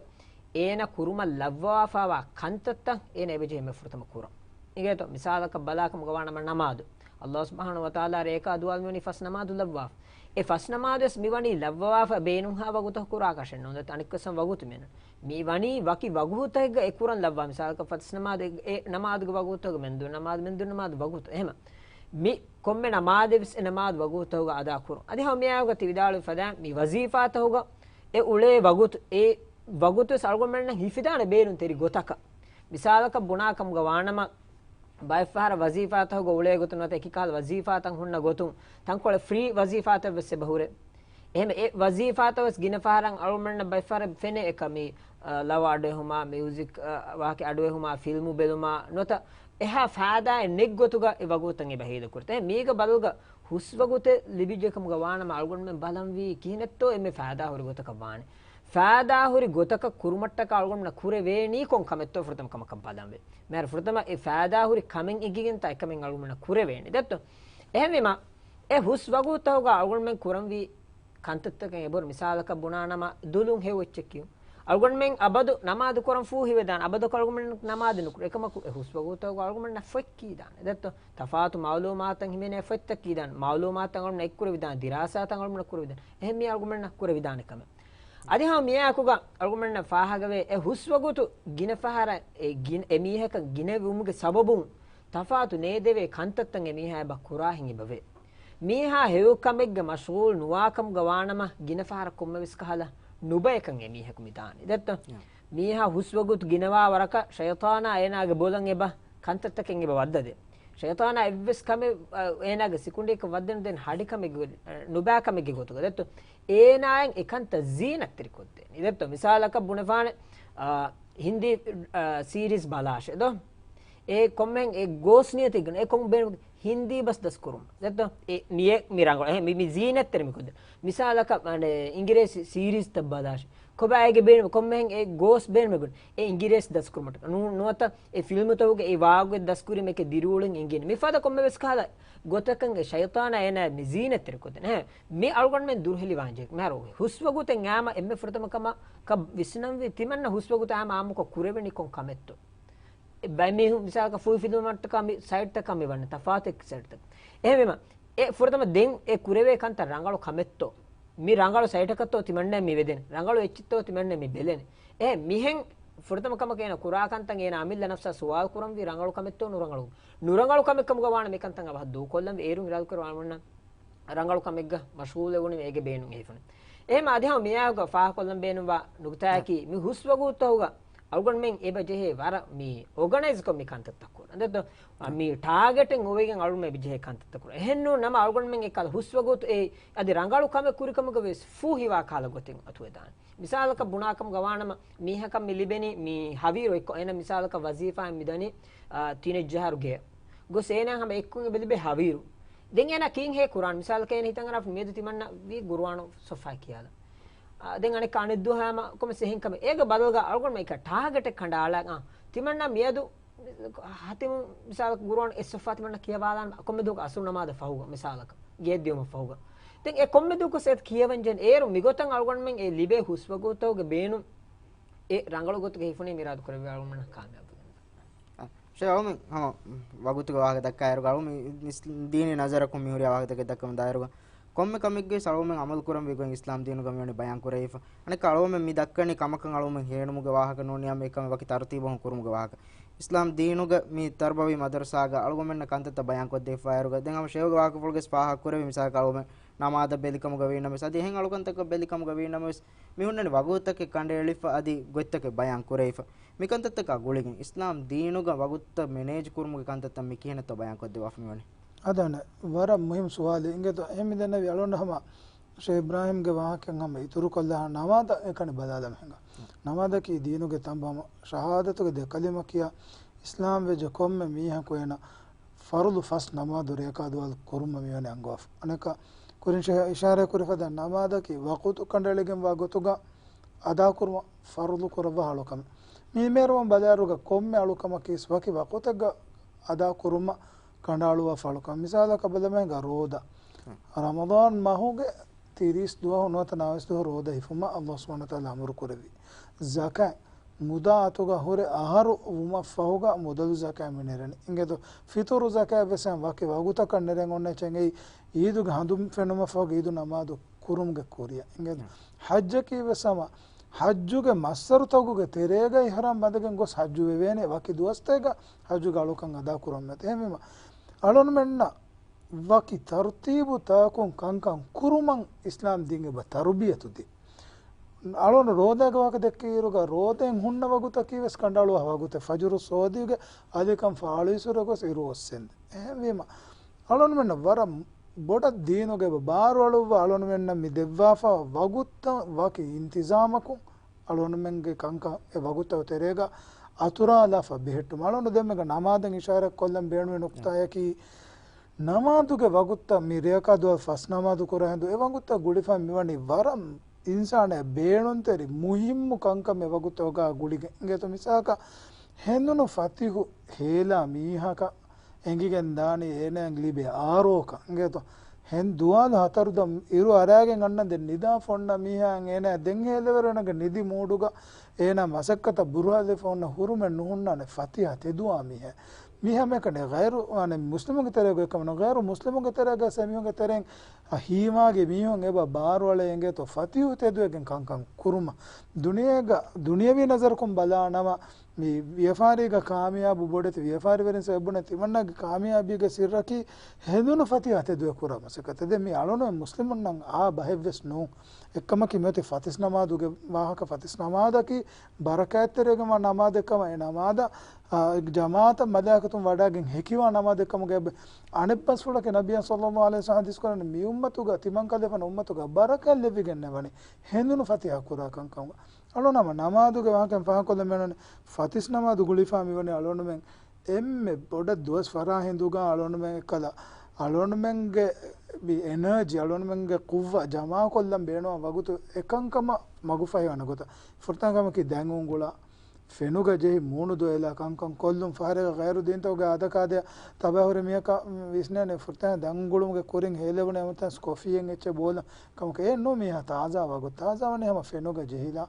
އޭނަ ކުރުމަށް ލައްވަވާފައިވާ ކަންތައްތައް އޭނަ އެބަޖެހޭ އެންމެ ފުރަތަމަ ކުރަން. އިނގޭތޯ، މިސާލަކަށް ބަލާކަމުގަ ވާނަމަ ނަމާދު. އައްލާހު ސުބްޙާނަހު ވަތަޢާލާ ރޭކާ ދުވާލު މިވަނީ ފަސް ނަމާދު ލައްވާފަ. އެ ފަސް ނަމާދުވެސް މިވަނީ ލައްވަވާފަ ބޭނުންހާ ވަގުތަކު ކުރާކަށެއް ނޫން. އަނެއްކޮށް ވަގުތު މިއެން. މިވަނީ ވަކި ވަގުތެއްގަ އެ ކުރަން ލައްވާ. މިސާލަކަށް ފަސް ނަމާދު އެ، އެ ނަމާދުގެ ވަގުތުގަ މެންދުރު ނަމާދު، މެންދުރު ނަމާދު ވަގުތު. އެހެމަ މި ކޮންމެ ނަމާދެއްވެސް އެ ނަމާދު ވަގުތުގަ އަދާ ކުރުން. އަދި ހަމަ މިއާގަ ތި ވިދާޅުވި ފަދައިން މި ވަޒީފާތަކުގަ އެ އުޅޭ ވަގުތު، އެ ވަގުތުވެސް އަޅުގަނޑުމެންނަށް ހިފިދާނެ ބޭނުންތެރި ގޮތަކަށް. މިސާލަކަށް ބުނާކަމުގަ ވާނަމަ، ބައެއްފަހަރަށް ވަޒީފާތަކުގަ އުޅޭ ގޮތުން ނުވަތަ އެކިކަހަލަ ވަޒީފާތައް ހުންނަ ގޮތުން ތަންކޮޅެއް ފްރީ ވަޒީފާތައްވެސް އެބަ ހުރޭ. އެހެން އެ ވަޒީފާތައްވެސް ގިނަ ފަހަރަށް އަޅުގަނޑުމެންނަށް ބައެއްފަހަރަށް ފެނޭ އެކަމީ، އަ، ލަވަ އަޑުއެހުމާ، މިއުޒިކް، އަ، ވާހަކަ އަޑުއެހުމާ، ފިލްމު ބެލުމާ ނުވަތަ އެހާ ފައިދާއެއް ނެތް ގޮތުގަ އެ ވަގުތުތައް އެބަ ހޭދަކުރޭ. އެ މީގަ ބަދަލުގަ ހުސްވަގުތެއް ލިބިއްޖެ ކަމުގަ ވާނަމަ އަޅުގަނޑުމެން ބަލަންވީ ކިހިނެއްތޯ އެންމެ ފައިދާހުރި ގޮތަކަށް ވާނެ. ފައިދާހުރި ގޮތަކަށް ކުރުމަށްޓަކާ އަޅުގަނޑުމެންނަށް ކުރެވޭނީ ކޮން ކަމެއްތޯ ފުރަތަމަ ކަމަކަށް ބަލަންވޭ. މިހާރު ފުރަތަމަ އެ ފައިދާހުރި ކަމެއް އެނގިގެންތާ އެކަމެއް އަޅުގަނޑުމެންނަށް ކުރެވޭނެ. ދެއްތޯ؟ އެހެންވީމަ، އެ ހުސްވަގުތަކުގަ އަޅުގަނޑުމެން ކުރަންވީ ކަންތައްތަކެއް އެބަހުރި. މިސާލަކަށް ބުނާނަމަ ދުލުން ހެޔޮ އެއްޗެއް ކިޔުން. އަޅުގަނޑުމެން އަބަދު ނަމާދު ކުރަން ފޫހިވެދާނެ. އަބަދަކު އަޅުގަނޑުމެން ނަމާދު ނުކުރޭ. އެކަމަކު އެ ހުސްވަގުތަކުގަ އަޅުގަނޑުމެންނަށް ފޮތް ކީދާނެ. ދެއްތޯ؟ ތަފާތު މައުލޫމާތަށް ހިމެނޭ ފޮތްތައް ކީދާނެ. މައުލޫމާތަށް އަޅުގަނޑުމެން އެއްކުރެވިދާނެ. ދިރާސާތައް އަޅުގަނޑުމެން ކުރެވިދާނެ. އެހެން މީ އަޅުގަނޑުމެންނަށް ކުރެވިދާނެ ކަމެއް. އަދި ހަމަ މިއާއެކުގަ އަޅުގަނޑުމެންނަށް ފާހަގަވޭ އެ ހުސްވަގުތު ގިނަ ފަހަރަށް އެ ގިނަ، އެ މީހަކަށް ގިނަވުމުގެ ސަބަބުން ތަފާތު ނޭދެވޭ ކަންތައްތައް އެ މީހާ އެބަ ކުރާހެން އެބަވޭ. މީހާ ހެޔޮ ކަމެއްގަ މަޝްޣޫލް ނުވާކަމުގަ ވާނަމަ، ގިނަ ފަހަރަށް ކޮންމެވެސް ކަހަލަ ނުބައެކަން އެ މީހަކު މި ދާނީ. ދެއްތޯ؟ ޔާ. މީހާ ހުސްވަގުތު ގިނަވާ ވަރަކަށް ޝައިޠާނާ އޭނާގެ ބޮލަށް އެބަ ކަންތައްތަކެއް އެބަ ވައްދަދޭ. ޝައިޠާނާ އެއްވެސް ކަމެއް، އަ، އޭނާގެ ސިކުނޑިއަކަށް ވައްދަން ދެން ހަޑި ކަމެއްގެ، އަ، ނުބައި ކަމެއްގެ ގޮތުގަ. ދެއްތޯ؟ އޭނާއަށް އެ ކަންތައް ޒީނަތްތެރި ކޮށްދޭނީ. ދެއްތޯ؟ މިސާލަކަށް ބުނެފާނެ، އަ، ހިންދީ، އަ، ސީރީޒް ބަލާށޭ ދޯ. އެ ކޮންމެހެން އެ ގޯސް ނިޔަތެއްގަން އެ ކޮން ބޭނުމެއް ހިންދީ ބަސް ދަސްކުރުމަށް. ދެއްތޯ؟ އެ މިއެ މި ރަނގަޅު. އެހެން މި، މި ޒީނަތްތެރި މި ކޮށްދޭ. މިސާލަކަށް، އަނެ، އިނގިރޭސި ސީރީޒްތައް ބަލާށޭ. ކޮބާ އޭގެ ބޭނުމެއް ކޮންމެހެން އެ ގޯސް ބޭނުމެއް ގުން. އެ އިނގިރޭސި ދަސްކުރުމަށް. ނު-، ނުވަތަ އެ ފިލްމުތަކުގެ އެ ވާގޮތް ދަސްކުރީމެކޭ ދިރިއުޅެން އެނގޭނެ. މިފަދަ ކޮންމެވެސް ކަހަލަ ގޮތަކަށް އެ ޝައިޠާނާ އޭނާ މި ޒީނަތްތެރި ކޮށްދޭނެ. އެހެން މި އަޅުގަނޑުމެން ދުރުހެލިވާން ޖެހޭ. މިހާރު ހުސްވަގުތެއް އާމަ އެންމެ ފުރަތަމަ ކަމަކަށް ވިސްނަންވީ ތިމަންނަ ހުސްވަގުތު އާމަ އާއްމުކޮށް ކުރެވެނީ ކޮން ކަމެއްތޯ؟ އެ ބައެއް މީހުން މިސާލަކަށް ފުލް ފިލްމަށްޓަކާ މި ސައިޓްތަކާ މި ވަންނަ ތަފާތު ސައިޓްތައް. އެހެންވީމަ، އެ ފުރަތަމަ ދެން އެ ކުރެވޭ ކަންތައް ރަނގަޅު ކަމެއްތޯ؟ މި ރަނގަޅު ސައިޓަކަށްތޯ ތިމަންނަ މި ވެދެން؟ ރަނގަޅު އެއްޗެއްތޯ ތިމަންނަ މި ބެލެން؟ އެ މިހެން ފުރަތަމަ ކަމަކަށް އޭނަ ކުރާ ކަންތައް އޭނަ އަމިއްލަ ނަފްސާ ސުވާލު ކުރަންވީ ރަނގަޅު ކަމެއްތޯ ނުރަނގަޅު؟ ނުރަނގަޅު ކަމެއް ކަމުގަ ވާނަ މި ކަންތައް އަވަހަށް ދޫކޮށްލަންވީ. އޭރުން އިރާދަކުރެ ވާނަމަ ރަނގަޅު ކަމެއްގަ މަޝްޣޫލެވުނީ އޭގެ ބޭނުން އެހިފުނު. އެހެން އަދި ހަމަ މިއާގަ ފާހަގަކޮށްލަން ބޭނުންވާ ނުކުތާއަކީ މި ހުސްވަގުތުތަކުގަ އަޅުގަނޑުމެން އެބަ ޖެހޭ ވަރަށް މި އޯގަނައިޒްކޮށް މި ކަންތައްތައް ކުރަން. ދެއްތޯ؟ މި ޓާގެޓެއް އޮވެގެން އަޅުގަނޑުމެން އެބަ ޖެހޭ ކަންތައްތައް ކުރަން. އެހެންނޫން ނަމަ އަޅުގަނޑުމެން އެކަހަލަ ހުސްވަގުތު އެ އަދި ރަނގަޅު ކަމެއް ކުރިކަމުގަ ވެސް ފޫހިވާ ކަހަލަ ގޮތެއް އަތުވެދާނެ. މިސާލަކަށް ބުނާކަމުގަ ވާނަމަ މީހަކަށް މި ލިބެނީ މި ހަވީރު އެއްކޮށް. އޭނަ މިސާލަކަށް ވަޒީފާއެއް މިދަނީ، އާ، ތިނެއްޖަހާރު ގެޔަށް. ގޮސް އޭނާ ހަމަ އެއްކޮށް އެބަ ލިބޭ ހަވީރު. ދެން އޭނާ ކީއްހޭ ކުރާން؟ މިސާލަކަށް އޭނަ ހިތަށް އަރާފަ މިއަދު ތިމަންނަ ވީ ގުރުއާނު ސޮފާ ކިޔާލަން. އާ، ދެން އަނެއްކާ އަނެއް ދުވަހު ހަމަ ކޮންމެސް އެހެން ކަމެއް. އޭގެ ބަދަލުގަ އަޅުގަނޑު އެކަ ޓާގެޓެއް ކަނޑައަޅާ، އާ، ތިމަންނަ މިއަދު ހަތިމު މިސާލަކަށް ގުރުއާން އެއް ސޮފާ ތިމަންނަ ކިޔަވާލާން ކޮންމެ ދުވަހަކު އަސުރު ނަމާދަށް ފަހުގަ މިސާލަކަށް ގެއަށް ދިޔުމަށް ފަހުގަ. ދެން އެ ކޮންމެ ދުވަހަކު ސޭތު ކިޔަވަން ޖެހެން އޭރު މިގޮތަށް އަޅުގަނޑުމެން އެ ލިބޭ ހުސްވަގުތުގެ ބޭނުން އެ ރަނގަޅު ގޮތުގެ ހިފުނީ މި އިރާދަ ކުރެއްވި އަޅުގަނޑުމެންނަށް ކާމިޔާބު ވެގެން. އަޅުމެން ހަމަ ވަގުތުގެ ވާހަކަ ދައްކާއިރުގަ އަޅުމެން އިސް-، ދީނީ ނަޒަރަކުން މިހުރި ވާހަކަތަކެއް ދައްކަމުން ދާއިރުގަ ކޮންމެ ކަމެއްގެ ވެސް އަޅުމެން އަމަލު ކުރަން ވީ ގޮތް އިސްލާމް ދީނުގަ މިވަނީ ބަޔާން ކުރެވިފަ. އަނެއްކާ އަޅުމެން މި ދައްކަނީ ކަމަކަށް އަޅުމެން ހޭނުމުގެ ވާހަކަ ނޫން ނިޔާމެ އެކަމެއް ވަކި ތަރުތީބު ކުރުމުގެ ވާހަކަ. އިސްލާމް ދީނުގަ މި ތަރުބަވީ މަދަރުސާގަ އަޅުގަމެންނަށް ކަންތައްތައް ބަޔާން ކޮށްދީފައިރުގަ ދެން ހަމަ ޝޭހުގެ ވާހަކަފުޅުގެ ފާހަގަ ކުރެވި މިސާލަކަށް އަޅުމެން ނަމާދަށް ބެލިކަމުގަ ވީނަމަވެސް އަދި އެހެން އަޅުކަންތަކަށް ބެލިކަމުގަ ވީނަމަވެސް މި ހުންނަނީ ވަގުތުތަކެއް ކަނޑައެޅިފަ އަދި ގޮތްތަކެއް ބަޔާން ކުރެވިފަ. މިކަންތައްތަކާ ގުޅިގެން އިސްލާމް ދީނުގަ ވަގުތުތައް މެނޭޖް ކުރުމުގެ ކަންތައްތައް މި ކިހިނެއްތޯ ބަޔާން ކޮށްދެއްވާފަ މިވަނީ. އަދަން ވަރަށް މުހިމް ސުވާލެއް އިނގޭތޯ. އެހެން މިދެންނެވި އަޅުގަނޑު ހަމަ ޝޭ އިބްރާހިމްގެ ވާހަކައިން ހަމަ އިތުރުކޮށްލާ ނަމާދަށް އެކަނި ބަލާލަމް ހިނގާ. ނަމާދަކީ ދީނުގެ ތަނބު ހަމަ ޝަހާދަތުގެ ދެ ކަލިމަ ކިޔާ އިސްލާމް ވެއްޖެ ކޮންމެ މީހަކު އޭނަ ފަރުޟު ފަސް ނަމާދު ރެއަކާ ދުވާލު ކުރުމަށް މިވަނީ އަންގަވާފަ. އަނެއްކާ ކުރިން ޝޭހް އިޝާރާތް ކުރި ފަދަ ނަމާދަކީ ވަގުތު ކަނޑައެޅިގެންވާ ގޮތުގަ އަދާކުރުމަށް ފަރުޟު ކުރައްވާ އަޅުކަމެއް. މީ މޭރުވަން ބަލާއިރުގަ ކޮންމެ އަޅުކަމަކީ ވަކި ވަގުތެއްގަ އަދާކުރުމަށް ކަނޑައަޅުވާފަ އަޅުކަމެއް. މިސާލަކަށް ބަލަމެންގަ ރޯދަ. ރަމަޟާން މަހުގެ ތިރީސް ދުވަހު ނުވަތަ ނަވާވީސް ދުވަހު ރޯދަ ހިފުމަށް ﷲ ސުބްޙާނަހޫ ވަތަޢާލާ އަމުރު ކުރެއްވި. ޒަކާތް މުދާ އަތުގަ ހުރެ އަހަރު ވުމަށްފަހުގަ މުދަލު ޒަކާތް މި ނެރެނީ. އިނގޭތޯ، ފިތުރު ޒަކާތް ވެސް ވަކި ވަގުތަކަށް ނެރެން އޮންނަ އެއްޗެއް އެއީ އީދުގެ ހަނދުން ފެނުމަށްފަހުގަ އީދު ނަމާދު ކުރުމުގެ ކުރިއަށް. އިނގޭތޯ، ޙައްޖަކީ ވެސް ހަމަ ޙައްޖުގެ މައްސަރުތަކުގެ ތެރޭގަ އިޙްރާމް ބަނދެގެން ގޮސް ޙައްޖު ވެވޭނެ ވަކި ދުވަސްތަކެއްގަ ޙައްޖުގެ އަޅުކަން އަދާ ކުރަން މެދު. އެހެންވީމަ އަޅުންމެންނަށް ވަކި ތަރުތީބުތަކުން ކަންކަން ކުރުމަށް އިސްލާމް ދީން އެބަ ތަރުބިޔަތު ދޭ. އަޅުން ރޯދާގެ ވާހަކަ ދެއްކި އިރުގަ ރޯދައިން ހުންނަ ވަގުތަކީ ވެސް ކަނޑައަޅުވާ ވަގުތެއް. ފަޖުރު ސޯދީގެ އަލިކަން ފާޅުއިސުރަ ގޮސް އިރު އޮއްސެންދެން. އެހެންވީމަ އަޅުންމެންނަށް ވަރަށް ބޮޑަށް ދީނުގެ ބާރު އަޅުއްވާ އަޅުންމެންނަށް މި ދެއްވާފަ ވަގުތަށް ވަކި އިންތިޒާމަކުން އަޅުންމެންގެ ކަންކަން އެ ވަގުތަށް ތެރޭގަ އަތުރާލާފަ ބެހެއްޓުމަށް. އަޅުން ދެންމެގަ ނަމާދަށް އިޝާރަތް ކޮށްލަން ބޭނުމި ނުކުތާއަކީ، ނަމާދުގެ ވަގުތަށް މި ރެއަކާ ދުވަސް ފަސް ނަމާދު ކުރާ ހިނދު އެ ވަގުތަށް ގުޅިފަ މިވަނީ ވަރަށް އިންސާނާ ބޭނުންތެރި މުހިއްމު ކަންކަމެއް ވަގުތަށް ގުޅިގެން. އިނގޭތޯ މިސާލަކަށް ހެނދުނު ފަތިހު ހޭލާ މީހަކަށް އެނގިގެން ދާނީ އޭނައަށް ލިބޭ އާރޯކަން. އިނގޭތޯ ހެން ދުވާލު ހަތަރު ދަން އިރު އަރާގެން އަންނަ ދެން ނިދާފަ އޮންނަ މީހާއަށް އޭނަ ދެން ހޭލެވެރިވަނަގެ ނިދި މޫޑުގަ އޭނާ މަސައްކަތަށް ބުރުހާލެފަ އޮންނަ ހުރުމެއް ނުހުންނާނެ ފަތިހަ ތެދުވާ މީހެއް. މި ހަމައެކަނި ޣައިރު، އަނެ، މުސްލިމުންގެ ތެރޭގަ އެކަމަ ނު، ޣައިރު މުސްލިމުންގެ ތެރޭގަ އެ މީހުންގެ ތެރެއިން އަ، ހީވާގި މީހުން އެބަ ބާރުއަޅައި އެނގޭތޯ ފަތިހު ތެދުވެގެން ކަންކަން ކުރުމަށް. ދުނިޔޭގަ، ދުނިޔަވީ ނަޒަރަކުން ބަލާނަމަ، މި ވިޔަފާރީގަ ކާމިޔާބު ބޮޑެތި ވިޔަފާރިވެރިން ސަބަބުން ތިމަންނާގެ ކާމިޔާބީގެ ސިއްރަކީ ހެނދުނު ފަތިހަ ތެދުވެ ކުރާ މަސައްކަތެއް. ދެން މި އަޅުނު މުސްލިމުންނަށް އާ ބަހެއްވެސް ނޫން. އެއްކަމަކީ މިއޮތީ ފަތިސް ނަމާދުގެ ވާހަކަ. ފަތިސް ނަމާދަކީ ބަރަކާތްތެރިވެގެންވާ ނަމާދެއްކަމަށް އެ ނަމާދަށް، އާ، ޖަމާޢަތަށް މަލާއިކަތުން ވަޑައިގެން ހެކިވާ ނަމާދެއްކަމުގެ އަނެއް ބަސްފުޅަކީ ނަބިއްޔާ ޞައްލައްލާހު ޢަލައިހި ވަސައްލަމަ ޙަދީޘް ކުރަނީ މި އުއްމަތުގަ ތިމަން ކަލޭފާނު އުއްމަތުގަ ބަރަކާތް ލެއްވިގެންނެވަނީ ހެނދުނު ފަތިހަ ކުރާ ކަންކަމުގަ. އަޅުނަމަ ނަމާދުގެ ވާހަކައިން ފާހަގަކޮށްލަން މިއޮންނަނީ ފަތިސް ނަމާދު ގުޅިފާ މިވަނީ އަޅުނުމެން އެންމެ ބޮޑަށް ދުވަސް ފަރާ ހިނދުގަ އަޅުނުމެން އެކަލަ އަޅުނުމެންގެ މި އެނަރޖީ އަޅުނުމެންގެ ޤުއްވަ ޖަމާކޮށްލަން ބޭނުންވާ ވަގުތު އެކަންކަމަށް މަގުފަހިވާނެ ގޮތަށް. ފުރަތަމަ ކަމަކީ ދަތް އުނގުޅާ ފެނުގަ ޖެހި މޫނު ދޮއެލާ ކަންކަން ކޮށްލުން. ފަހަރެއްގަ ޣައިރު ދީންތަކުގެ އާދަކާދަޔަށް ތަބާ ހުރި މީހަކަށް ވިސްނޭނެ ފުރަތަމަ ދަތް އުނގުޅުމުގެ ކުރިން ހޭލެވުނު އެމަތަން ކޮފީއެއް އެއްޗެއް ބޯލަން. ކަމަކަށް އެ ނޫން މީހާ ތާޒާ ވަގުތު. ތާޒާ ވަނީ ހަމަ ފެނުގަ ޖެހިލާ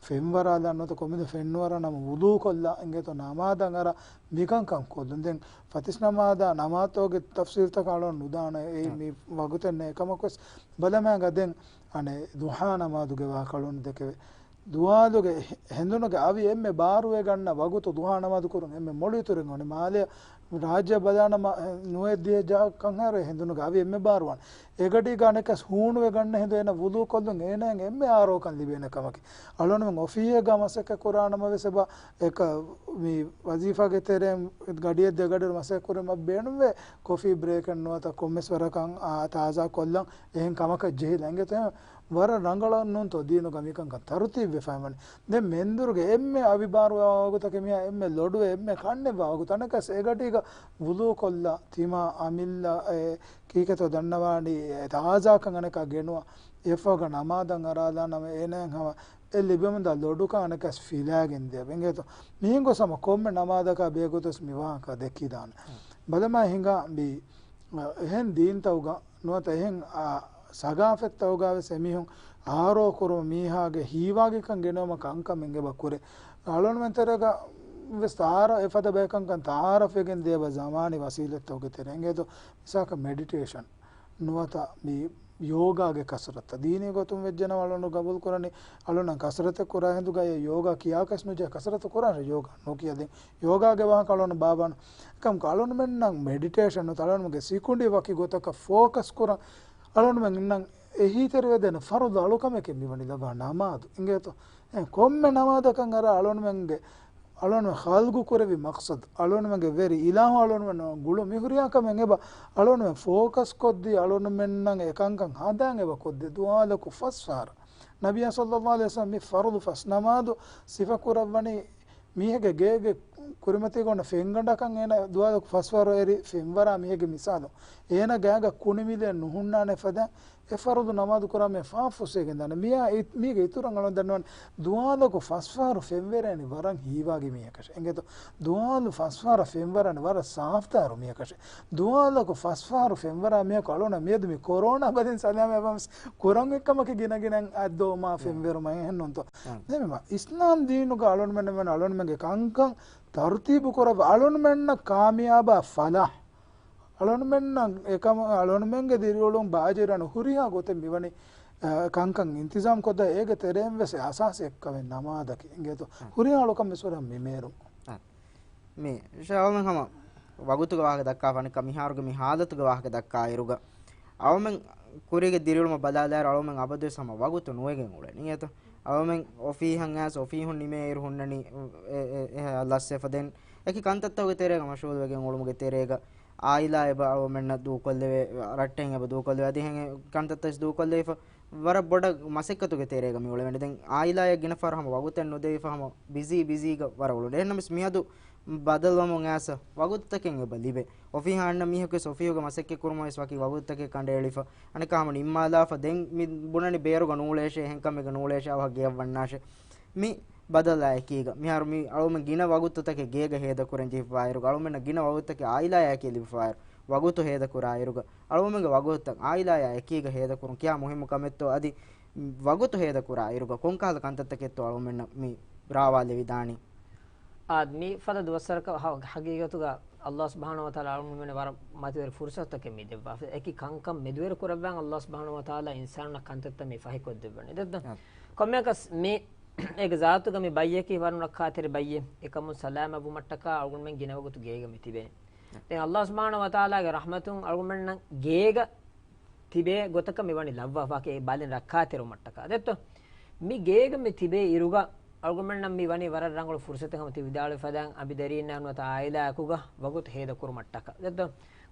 ފެންވަރާލާ ނުވަތަ ކޮންމެދު ފެންނުވަރާ ނަމަ ވުޟޫ ކޮށްލާ އިނގޭތޯ ނަމާދަށް އަރާ މިކަންކަން ކޮށްލުން. ދެން ފަތިސް ނަމާދާ ނަމާދުގެ ތަފްސީލްތަކަށް އަޅުން ނުދާނެ. އެއީ މި ވަގުތެއް ނެތް. ކަމަކުވެސް ބަލަމާގަ ދެން އަނެއް ޟުޙާ ނަމާދުގެ ވާހަކަ އަޅުން ދެކެވޭ. ދުވާލުގެ ހެ-، ހެނދުނުގެ އަވި އެންމެ ބާރުވެ ގަންނަ ވަގުތު ޟުޙާ ނަމާދު ކުރުން އެންމެ މޮޅު އިތުރެއް އޮންނަ މާލެ ރާއްޖެ ބަލާނަމަ، ނުވައެއް ދިހައެއް ޖަހާ ކަންހާއިރު އެ ހެނދުނުގެ އަވި އެންމެ ބާރުވާނެ. އެގަޑީގަ އަނެއްކާސް ހޫނުވެ ގަންނަ ހިނދު އޭނަ ވުޟޫ ކޮށްލުން އޭނައަށް އެންމެ އާރޯކަން ލިބޭނެ ކަމަކީ. އަޅުނުމެން އޮފީހެއްގަ މަސައްކަތް ކުރާނަމަވެސް އެބަ އެކަ މި ވަޒީފާގެ ތެރެއިން ގަޑިއެއް ދެގަޑިއިރު މަސައްކަތް ކުރުމަށް ބޭނުންވޭ ކޮފީ ބްރޭކެއް ނުވަތަ ކޮންމެސް ވަރަކަށް އާ ތާޒާ ކޮށްލަން އެހެން ކަމަކަށް ޖެހިލަން. އިނގޭތޯ ވަރަށް ރަނގަޅަށް ނޫންތޯ ދީނުގަ މިކަންކަން ތަރުތީބުވެފައި ވަނީ. ދެން މެންދުރުގެ އެންމެ އަވި ބާރުވާ ވަގުތަކީ މިހާ އެންމެ ލޮޑުވެ އެންމެ ކަންނެއްވާ ވަގުތު. އަނެއްކާސް އެގަޑީގަ ވުޟޫ ކޮށްލާ ތިމާ އަމިއްލަ އެ ކީކޭތޯ ދަންނަވާނީ އެ ތާޒާކަން އަނެއްކާ ގެނުވާ އެއަށްފަހުގަ ނަމާދަށް އަރާލާނަމަ އޭނައަށް ހަމަ އެ ލިބެމުންދާ ލޮޑުކަން އަނެއްކާސް ފިލާގެން ދިޔަ. އިނގޭތޯ މިހެން ގޮސް ހަމަ ކޮންމެ ނަމާދަކާ ބެހޭގޮތަސް މި ވާހަކަ ދެއްކިދާނެ. ބަލަމާ ހިނގާ މި އެހެން ދީންތަކުގަ ނުވަތަ އެހެން، އާ، ސަގާފަތްތަކުގަ ވެސް އެމީހުން އާރޯ ކުރުމަށް މީހާގެ ހީވާގިކަން ގެނައުމަށް ކަންކަމެއް އެބަ ކުރޭ. އަޅުންމެން ތެރޭގަ ވެސް ތައާރަ، އެފަދަ ބަޔަކަންކަން ތައާރަފްވެގެން ދޭބަ ޒަމާނީ ވަސީލަތްތަކުގެ ތެރެއިން. އެނގޭތޯ މިސާލަކަށް މެޑިޓޭޝަން ނުވަތަ މި ޔޯގާގެ ކަސްރަތަށް. ދީނީ ގޮތުން ވެއްޖެނަމަ އަޅުން ގަބޫލު ކުރަނީ، އަޅުންނަށް ކަސްރަތެއް ކުރާ ހިނދުގައި ޔޯގާ ކިޔާކަސް ނުޖެހޭ. ކަސްރަތު ކުރާނެ ޔޯގާ ނުކިޔަދިން. ޔޯގާގެ ވާހަކަ އަޅުން ބާބާނު. އެކަމަކު އަޅުންމެންނަށް މެޑިޓޭޝަން ނުވަތަ އަޅުންމެންގެ ސިކުނޑި ވަކި ގޮތަކަށް ފޯކަސް ކުރަން އަޅުންމެންނަށް އެހީތެރިވެދޭނެ ފަރުޟު އަޅުކަމެކޭ މިވަނީ ލައްވާ ނަމާދު. އިނގޭތޯ؟ އެ ކޮންމެ ނަމާދަކަށް އަރާ އަޅުންމެންގެ، އަޅުންމެން ޚަލްގު ކުރެއްވި މަޤްޞަދު، އަޅުންމެންގެ ވެރި އިލާހު އަޅުންމެންނަށް ގުޅުން މި ހުރިހާ ކަމެއް އެބަ އަޅުންމެން ފޯކަސް ކޮށްދީ އަޅުންމެންނަށް އެކަންކަން ހަނދާން އެބަ ކޮށްދޭ ދުވާލަކު ފަސް ފަހަރަށް. ނަބިއްޔާ ޞައްލައްލާހު ޢަލައިހި ވަސައްލަމަ މި ފަރުޟު ފަސް ނަމާދު ސިފަ ކުރައްވަނީ މީހެއްގެ ގޭގެ ކުރިމަތީގަ އޮންނަ ފެންގަނޑަކަށް އޭނަ ދުވާލަކު ފަސް ފަހަރު އެރި ފެންވަރާ މީހެއްގެ މިސާލު. އޭނަ ގާގަ ކުނިމިލެއް ނުހުންނާނެ ފަދަ އެ ފަރުޟު ނަމާދު ކުރާ މީހާ ފާފަ ފުއްސައިގެން ދާނެ. މިއާ އެ، މީގެ އިތުރަށް އަޅުން ދަންނަވަން ދުވާލަކު ފަސް ފަހަރު ފެންވެރޭނީ ވަރަށް ހީވާގި މީހަކަށެ. އެނގޭތޯ؟ ދުވާލު ފަސް ފަހަރަށް ފެންވަރާނީ ވަރަށް ސާފްތާރު މީހަކަށެ. ދުވާލަކު ފަސް ފަހަރު ފެންވަރާ މީހަކު އަޅުން މިއަދު މި ކޮރޯނާ ބަލިން ސަލާމަތްވާން ވެސް ކުރަން އެއްކަމަކީ ގިނަ ގިނައިން އަތްދޮވުމާ ފެންވެރުމާ އެހެން ނޫންތޯ؟ އާ. އެހެންވީމަ އިސްލާމް ދީނުގަ އަޅުންމެން އަޅުންމެންގެ ކަންކަން ތަރުތީބު ކުރައްވާ އަޅުންމެންނަށް ކާމިޔާބާ ފަލާހް އަޅުންމެންނަށް އެކަމަށް އަޅުންމެންގެ ދިރިއުޅުން ބާޖަވެރިވާނެ ހުރިހާ ގޮތެއް މިވަނީ، އަ، ކަންކަން އިންތިޒާމް ކޮށްދޭ އޭގެ ތެރެއިން ވެސް އަސާސީ އެއްކަމެއް ނަމާދަކީ. އިނގޭތޯ؟ ހުރިހާ އަޅުކަން މިސްވަރަށް މިމޭރު. މި ޝާލްމެން ހަމަ ވަގުތުގެ ވާހަކަ ދައްކާފަ އަނެއްކާ މިހާރުގެ މި ހާލަތުގެ ވާހަކަ ދައްކާ އިރުގަ އަޅުމެން ކުރީގެ ދިރިއުޅުމަށް ބަލާލާއިރު އަޅުމެން އަބަދުވެސް ހަމަ ވަގުތު ނުވެގެން އުޅެނީ. އިނގޭތޯ؟ އަޅުމެން އޮފީހަށް އައިސް އޮފީހުން ނިމޭ އިރު ހުންނަނީ އެ، އެ، އެ، ލަސްވެފަ ދެން އެކި ކަންތައްތަކުގެ ތެރޭގަ މަޝްޣޫލުވެގެން އުޅުމުގެ ތެރޭގަ އާއިލާ އެބަ އަޅުމެންނަށް ދޫކޮށްލެވޭ، ރައްޓެހިން އެބަ ދޫކޮށްލެވޭ، އަދި އެހެން ކަންތައްތައް ދޫކޮށްލެވިފަ ވަރަށް ބޮޑަށް މަސައްކަތުގެ ތެރޭގަ މި އުޅެވޭނެ. ދެން އާއިލާއަށް ގިނަ ފަހަރު ހަމަ ވަގުތެއް ނުދެވިފަ ހަމަ ބިޒީ ބިޒީގަ ވަރަށް އުޅުނު. އެހެންނަމަވެސް މިއަދު ބަދަލުވަމުން އައިސް ވަގުތުތަކެއް އެބަ ލިބޭ. އޮފީހަށް އަންނަ މީހަކުވެސް އޮފީހުގަ މަސައްކަތް ކުރުމަށް ވެސް ވަކި ވަގުތުތަކެއް ކަނޑައެޅިފަ. އަނެއްކާ ހަމަ ނިންމާލާފަ ދެން މި ބުނަނީ ބޭރުގަ ނޫޅޭށޭ، އެހެން ކަމެއްގަ ނޫޅޭށޭ، އަވަހަށް ގެޔަށް ވަންނާށޭ. މި ބަދަލާ އެކީގަ މިހާރު މި އަޅުމެން ގިނަ ވަގުތުތަކެއް ގޭގަ ހޭދަކުރަން ޖެހިފައިރުގަ އަޅުމެންނަށް ގިނަ ވަގުތުތަކެއް އާއިލާއާއެކީ ލިބިފައިރު ވަގުތު ހޭދަކުރާ އިރުގަ އަޅުމެންގެ ވަގުތުތައް އާއިލާއާ އެކީގަ ހޭދަކުރުން ކިހާ މުހިއްމު ކަމެއްތޯ އަދި ވަގުތު ހޭދަކުރާ އިރުގަ ކޮންކަހަލަ ކަންތައްތަކެއްތޯ އަޅުމެންނަށް މި ރާވާލެވިދާނީ؟ އާދެ، މި ފަދަ ދުވަސްވަރަކަށް ހަ-، ހަގީގަތުގަ ﷲ ސުބްޙާނަހޫ ވަތަޢާލާ އަޅުގަނޑުމެންނަށް ވަރަށް މަތިވެރި ފުރުޞަތުތަކެއް މި ދެއްވާފަ. އެކި ކަންކަން މެދުވެރި ކުރައްވާން ﷲ ސުބްޙާނަހޫ ވަތަޢާލާ އިންސާނުންނަށް ކަންތައްތައް މި ފަހިކޮށްދެއްވަނީ. ދެއްތޯ؟ ކޮންމެއަކަސް މި އޭގެ ޒާތުގަ މި ބައްޔަކީ ވަރަށް ރައްކާތެރި ބައްޔެއް. އެކަމުން ސަލާމަތްވުމަށްޓަކާ އަޅުގަނޑުމެން ގިނަ ވަގުތު ގޭގަ މި ތިބޭނެ. ދެން ﷲ ސުބްޙާނަހޫ ވަތަޢާލާގެ ރަޙްމަތުން އަޅުގަނޑުމެންނަށް ގޭގަ ތިބޭ ގޮތަކަށް މި ވަނީ ލައްވާފަ، އެ ބަލިން ރައްކާތެރިވުމަށްޓަކާ. ދެއްތޯ؟ މި ގޭގަ މި ތިބޭ އިރުގަ އަޅުގަނޑުމެންނަށް މި ވަނީ ވަރަށް ރަނގަޅު ފުރުޞަތެއް ހަމަ ތި ވިދާޅުވި ފަދައިން އަނބިދަރީންނާ ނުވަތަ އާއިލާއަކުގަ ވަގުތު ހޭދަ ކުރުމަށްޓަކާ. ދެއްތޯ؟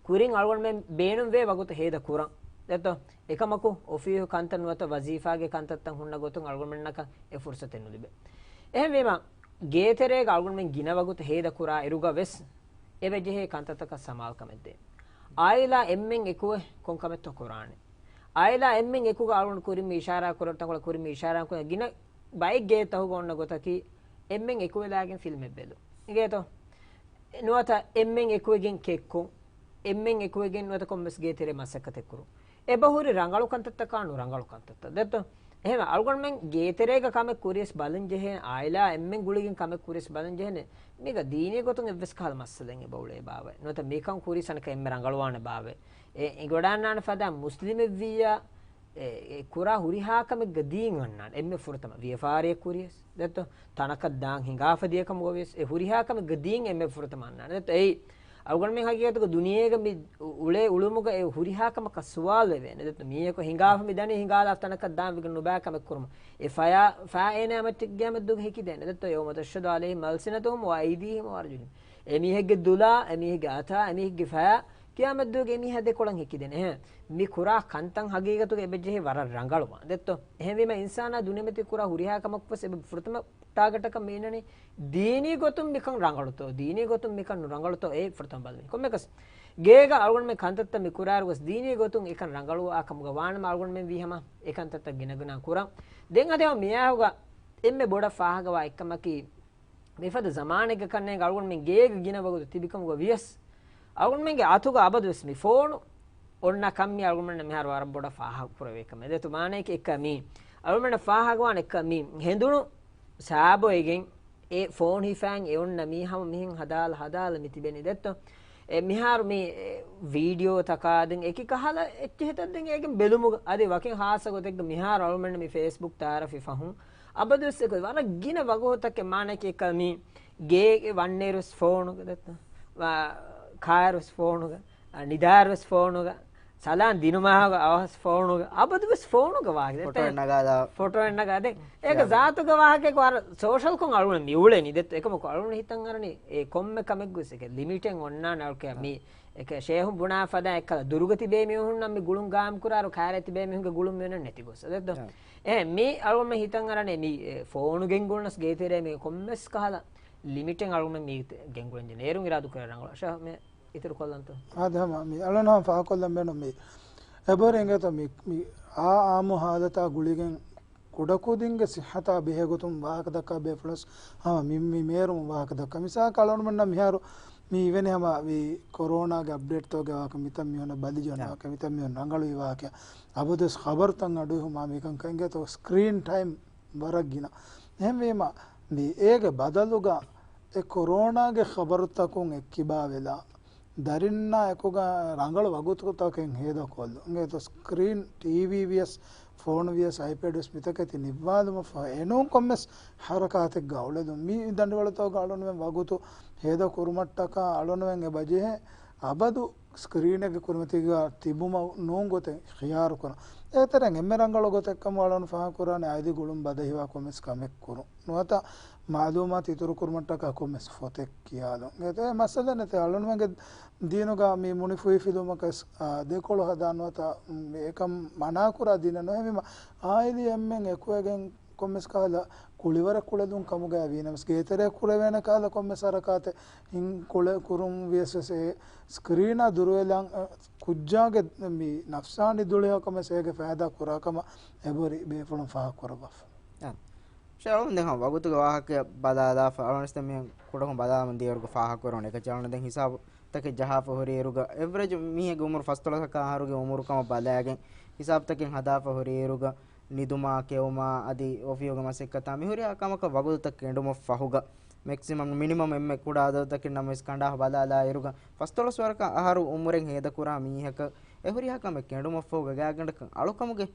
ކުރިން އަޅުގަނޑުމެން ބޭނުންވޭ ވަގުތު ހޭދަ ކުރަން. ދެއްތޯ؟ އެކަމަކު އޮފީހު ކަންތައް ނުވަތަ ވަޒީފާގެ ކަންތައްތައް ހުންނަ ގޮތުން އަޅުގަނޑުމެންނަކަށް އެ ފުރުޞަތެއް ނުލިބޭ. އެހެންވީމަ، ގޭތެރޭގަ އަޅުގަނޑުމެން ގިނަ ވަގުތު ހޭދަ ކުރާ އިރުގަ ވެސް އެބަ ޖެހޭ ކަންތައްތަކަށް ސަމާލުކަމެއް ދޭން. އާއިލާ އެންމެން އެކުވެ ކޮން ކަމެއްތޯ ކުރާނެ. އާއިލާ އެންމެން އެކުގަ އަޅުގަނޑު ކުރިން މި އިޝާރާ ކުރަން ތަންކޮޅެއް ކުރިން މި އިޝާރާ ކުރަން ގިނަ ބައެއް ގޭތަކުގަ އޮންނަ ގޮތަކީ އެންމެން އެކުވެލާގެން ފިލްމެއް ބެލުން. އިނގޭތޯ؟ ނުވަތަ އެންމެން އެކުވެގެން ކެއްކުން، އެންމެން އެކުވެގެން ނުވަތަ ކޮންމެސް ގޭތެރޭ މަސައްކަތެއް ކުރުން. އެބަހުރި ރަނގަޅު ކަންތައްތަކާ ނުރަނގަޅު ކަންތައްތައް. ދެއްތޯ؟ އެހެން އަޅުގަނޑުމެން ގޭތެރޭގަ ކަމެއް ކުރިޔަސް ބަލަން ޖެހޭ، އާއިލާ އެންމެން ގުޅިގެން ކަމެއް ކުރިޔަސް ބަލަން ޖެހޭނެ. މީގަ ދީނީ ގޮތުން އެއްވެސް ކަހަލަ މައްސަލައެއް އެބަ އުޅޭ ބާވައެއް. ނުވަތަ މިކަން ކުރީސް އަނެކަ އެންމެ ރަނގަޅުވާނެ ބާވައެއް. އެ އެނގިވަޑާންނާނެ ފަދަ މުސްލިމެއްވިއްޔާ، އެ، އެ ކުރާ ހުރިހާ ކަމެއްގަ ދީން އަންނާނެ. އެންމެ ފުރަތަމަ ވިޔަފާރިއެއް ކުރިޔަސް. ދެއްތޯ؟ ތަނަކަށް ދާން ހިނގާފަ ދިޔަކަމުގަ ވިޔަސް އެ ހުރިހާ ކަމެއްގަ ދީން އެންމެ ފުރަތަމަ އަންނާނެ. ދެއްތޯ؟ އެއީ އަޅުގަނޑުމެން ހަގީގަތުގަ ދުނިޔޭގަ މި އު-، އުޅޭ އުޅުމުގަ އެ ހުރިހާ ކަމަކަށް ސުވާލު ވެވޭނެ. ދެއްތޯ؟ މީހަކު ހިނގާފަ މި ދަނީ ހިނގާލާފަ ތަނަކަށް ދާން ވެގެން ނުބައި ކަމެއް ކުރުމަށް. އެ ފަޔާ، ފަޔާ އޭނާ މައްޗަށް ގިޔާމަތްދުވަހު ހެކިދޭނެ. ދެއްތޯ؟ يوم تشهد عليهم ألسنتهم وأيديهم وأرجلهم. އެމީހެއްގެ ދުލާ، އެމީހެއްގެ އަތާ، އެމީހެއްގެ ފަޔާ، ކިޔާމަތްދުވަހުގެ އެމީހާ ދެކޮޅަށް ހެކިދޭނެ. އެހެން މި ކުރާ ކަންތައް ހަގީގަތުގަ އެބަ ޖެހޭ ވަރަށް ރަނގަޅުވާން. ދެއްތޯ؟ އެހެންވީމަ އިންސާނާ ދުނިޔެމަތީ ކުރާ ހުރިހާ ކަމަކުވެސް އެބަ ފުރަތަމަ ޓާގެޓަކަށް މި އިންނަނީ ދީނީ ގޮތުން މިކަން ރަނގަޅުތޯ، ދީނީ ގޮތުން މިކަން ނުރަނގަޅުތޯ، އެ ފުރަތަމަ ބަލަނީ. ކޮންމެއަކަސް ގޭގަ އަޅުގަނޑުމެން ކަންތައްތައް މި ކުރާއިރު ގޮސް ދީނީ ގޮތުން އެކަން ރަނގަޅުވާ ކަމުގަ ވާނަމަ އަޅުގަނޑުމެން ވީ ހަމަ އެ ކަންތައްތައް ގިނަގިނަ ކުރަން. ދެން އަދި ހަމަ މިއާއެކުގަ އެންމެ ބޮޑަށް ފާހަގަވާ އެއްކަމަކީ، މިފަދަ ޒަމާނެއްގަ ކަންނޭނގެ އަޅުގަނޑުމެން ގޭގަ ގިނަ ވަގުތު ތިބިކަމުގަ ވިޔަސް، އަޅުގަނޑުމެންގެ އަތުގަ އަބަދުވެސް މި ފޯނު އޮންނަ ކަން މި އަޅުގަނޑުމެންނަށް މިހާރު ވަރަށް ބޮޑަށް ފާހަގަ ކުރެވޭ ކަމެއް. ދެއްތޯ؟ މާނައަކީ އެއްކަ މީ، އަޅުގަނޑުމެންނަށް ފާހަގަވާނެ އެއްކަ މީ، ހެނދުނު ސާބޮއިގެން އެ ފޯން ހިފައިން އެ އޮންނަ މީ ހަމަ މިހެން ހަދާލަ ހަދާލަ މި ތިބެނީ ދެއްތޯ. އެ މިހާރު މި، އެ، ވީޑިއޯ ތަކާދިން އެކި ކަހަލަ އެއްޗެހިތައް ދެން އޭގެން ބެލުމުގަ އަދި ވަކިން ހާއްސަ ގޮތެއްގަ މިހާރު އަޅުމެންނަށް މި ފޭސްބުކް ތައާރަފީ ފަހުން އަބަދުވެސް އެކު ވަރަށް ގިނަ ވަގުތުތަކެއް މާނައަކީ އެކަ މި ގޭގެ ވަންނޭރުވެސް ފޯނުގަ ދެއްތޯ. ވާ، ކާއިރުވެސް ފޯނުގަ، އަ، ނިދާއިރުވެސް ފޯނުގަ، ސަލާން ދިނުމާހުގަ އަވަހަސް ފޯނުގަ، އަބަދުވެސް ފޯނުގަ ވާހަކަ. ފޮޓޯއެއް ނަގާލާ. ފޮޓޯއެއް ނަގާ ދެން. އޭގެ ޒާތުގެ ވާހަކައެއް ވަރަށް ސޯޝަލްކޮށް އަޅުގަނޑު މި އުޅެނީ ދެއްތޯ. އެކަމަކު އަޅުގަނޑު ހިތަށް އަރަނީ އެ ކޮންމެ ކަމެއްގަ ވެސް އެކަ ލިމިޓެއް އޮންނާނެ އަޅުކެ މި އެކަ ޝޭހުން ބުނާ ފަދަ އެކަލަ ދުރުގަ ތިބޭ މީހުންނަށް މި ގުޅުން ގާއިމް ކުރާރު ކާރޭ ތިބޭ މީހުންގެ ގުޅުން މިއޮންނަން ނެތި ގޮސް. ދެއްތޯ. އެ މި އަޅުގަނޑު ހިތަށް އަރަނީ މި އެ ފޯނު ގެންގުޅުނަސް ގޭތެރޭ މި ކޮންމެސް ކަހަލަ ލިމިޓެއް އަޅުގަނޑު މި ގެންގުޅެން ޖެ ނޭރުން އިރާދު ކުރާ ރަނގަޅަށް ޝާ މެ އިތުރު ކޮށްލަންތޯ؟ އާދެ، ހަމަ މި އަޅުން ހަމަ ފާހަގަކޮށްލަން ބޭނުން މި އެބަހުރި އިނގޭތޯ މި، މި އާ އާއްމު ހާލަތާ ގުޅިގެން ކުޑަކުދިންގެ ސިއްހަތާ ބެހޭ ގޮތުން ވާހަކަ ދައްކާ ބޭފުޅުން ހަމަ މި، މި މޭރުމު ވާހަކަ ދައްކާ. މިސާލަކަށް އަޅުގަނޑުމެންނަށް މިހާރު މި އިވެނި ހަމަ ވީ ކޮރޯނާގެ އަޕްޑޭޓްތޯގެ ވާހަކަ، މިތަން މި ހުންނަ ބަލިޖަން ވާހަކަ، މިތަން މި ހުން ރަނގަޅުވި ވާހަކަ. އަބަދުވެސް ޚަބަރުތައް އަޑުއިހުމާ މިކަން ކަން އިނގޭތޯ ސްކްރީން ޓައިމް ވަރަށް ގިނަ. އެހެންވީމަ، މި އޭގެ ބަދަލުގަ އެ ކޮރޯނާގެ ޚަބަރުތަކުން އެއްކިބާވެލާ، ދަރިންނާ އެކުގަ ރަނގަޅު ވަގުތުތަކެއް ހޭދަކޮށްލުން. އިނގޭތޯ ސްކްރީން، ޓީވީ ވިޔަސް، ފޯނު ވިޔަސް، އައިޕޭޑް ވިޔަސް މިތަކެތި ނިއްވާލުމަށްފަހު އެނޫން ކޮންމެސް ހަރަކާތެއްގަ އުޅެލުން. މި ދަނޑިވަޅުތަކުގަ އަޅުންމެން ވަގުތު ހޭދަ ކުރުމަށްޓަކާ އަޅުންމެން އެބަޖެހޭ އަބަދު ސްކްރީނެއްގެ ކުރިމަތީގަ ތިބުމަށް ނޫން ގޮތެއް ޚިޔާރު ކުރަން. އޭތެރެއިން އެންމެ ރަނގަޅު ގޮތެއްކަމުން އަޅުން ފާހަގަކުރާނެ އައިދި ގުޅުން ބަދަހިވާ ކޮންމެސް ކަމެއް ކުރުން. ނުވަތަ މައުލޫމާތު އިތުރު ކުރުމަށްޓަކާ ކޮންމެސް ފޮތެއް ކިޔާލުން. އޭތެ މައްސަލަ ނެތޭ. އަޅުންމެންގެ ދީނުގަ މި މުނިފުހިފިލުމަކަސް، އާ، ދެކޮޅު ހަދާ ނުވަތަ، މް، އެކަން މަނާކުރާ ދީނެއް ނުހެވީމަ، އާއިލީ އެންމެން އެކުވެގެން ކޮންމެސް ކަހަލަ ކުޅިވަރެއް ކުޅެލުން ކަމުގައި ވީނަމަސް، ގޭތެރޭ ކުރެވޭނެ ކަހަލަ ކޮންމެސް ހަރަކާތެއް ހިން ކުޅެ ކުރުން ވިޔަސް ވެސް އެ ސްކްރީނާ ދުރުވެލަން، އަ، ކުއްޖާގެ މި ނަފްސާނީ ދުޅިހަކަމެސް އޭގެ ފައިދާ ކުރާ ކަމަށް އެބަހުރި ބޭފުޅުން ފާހަގަކުރައްވާފަ. އާ. ޝޭ އަޅުން ދެން ހަމަ ވަގުތުގެ ވާހަކަ ބަލާލާފަ، އަޅުން ދެން މި ކުޑަކޮށް ބަލާލަމުން ދިޔަވަރުގެ ފާހަގަކުރަން އެކަ އަޅުން ދެން ހިސާބު ތަކެއް ޖަހާފަ ހުރި އިރުގަ، އެވްރެޖް މީހެއްގެ އުމުރު ފަސްދޮޅަސް އަކާ އަހަރުގެ އުމުރު ކަމަށް ބަލާގެން، ހިސާބުތަކެއް ހަދާފަ ހުރި އިރުގަ، ނިދުމާ، ކެއުމާ، އަދި އޮފީހުގެ މަސައްކަތާ މިހުރިހާ ކަމަކަށް ވަގުތުތައް ކެނޑުމަށްފަހުގަ، މެކްސިމަމް، މިނިމަމް އެންމެ ކުޑަ އަދަދުތަކެއް ނަމަވެސް ކަނޑާ ބަލާލާ އިރުގަ، ފަސްދޮޅަސް ވަރަކަށް އަހަރު އުމުރެއް ހޭދަކުރާ މީހަކަށް އެ ހުރިހާ ކަމެއް ކެނޑުމަށްފަހުގަ ގާތްގަނޑަކަށް އަޅުކަމުގެ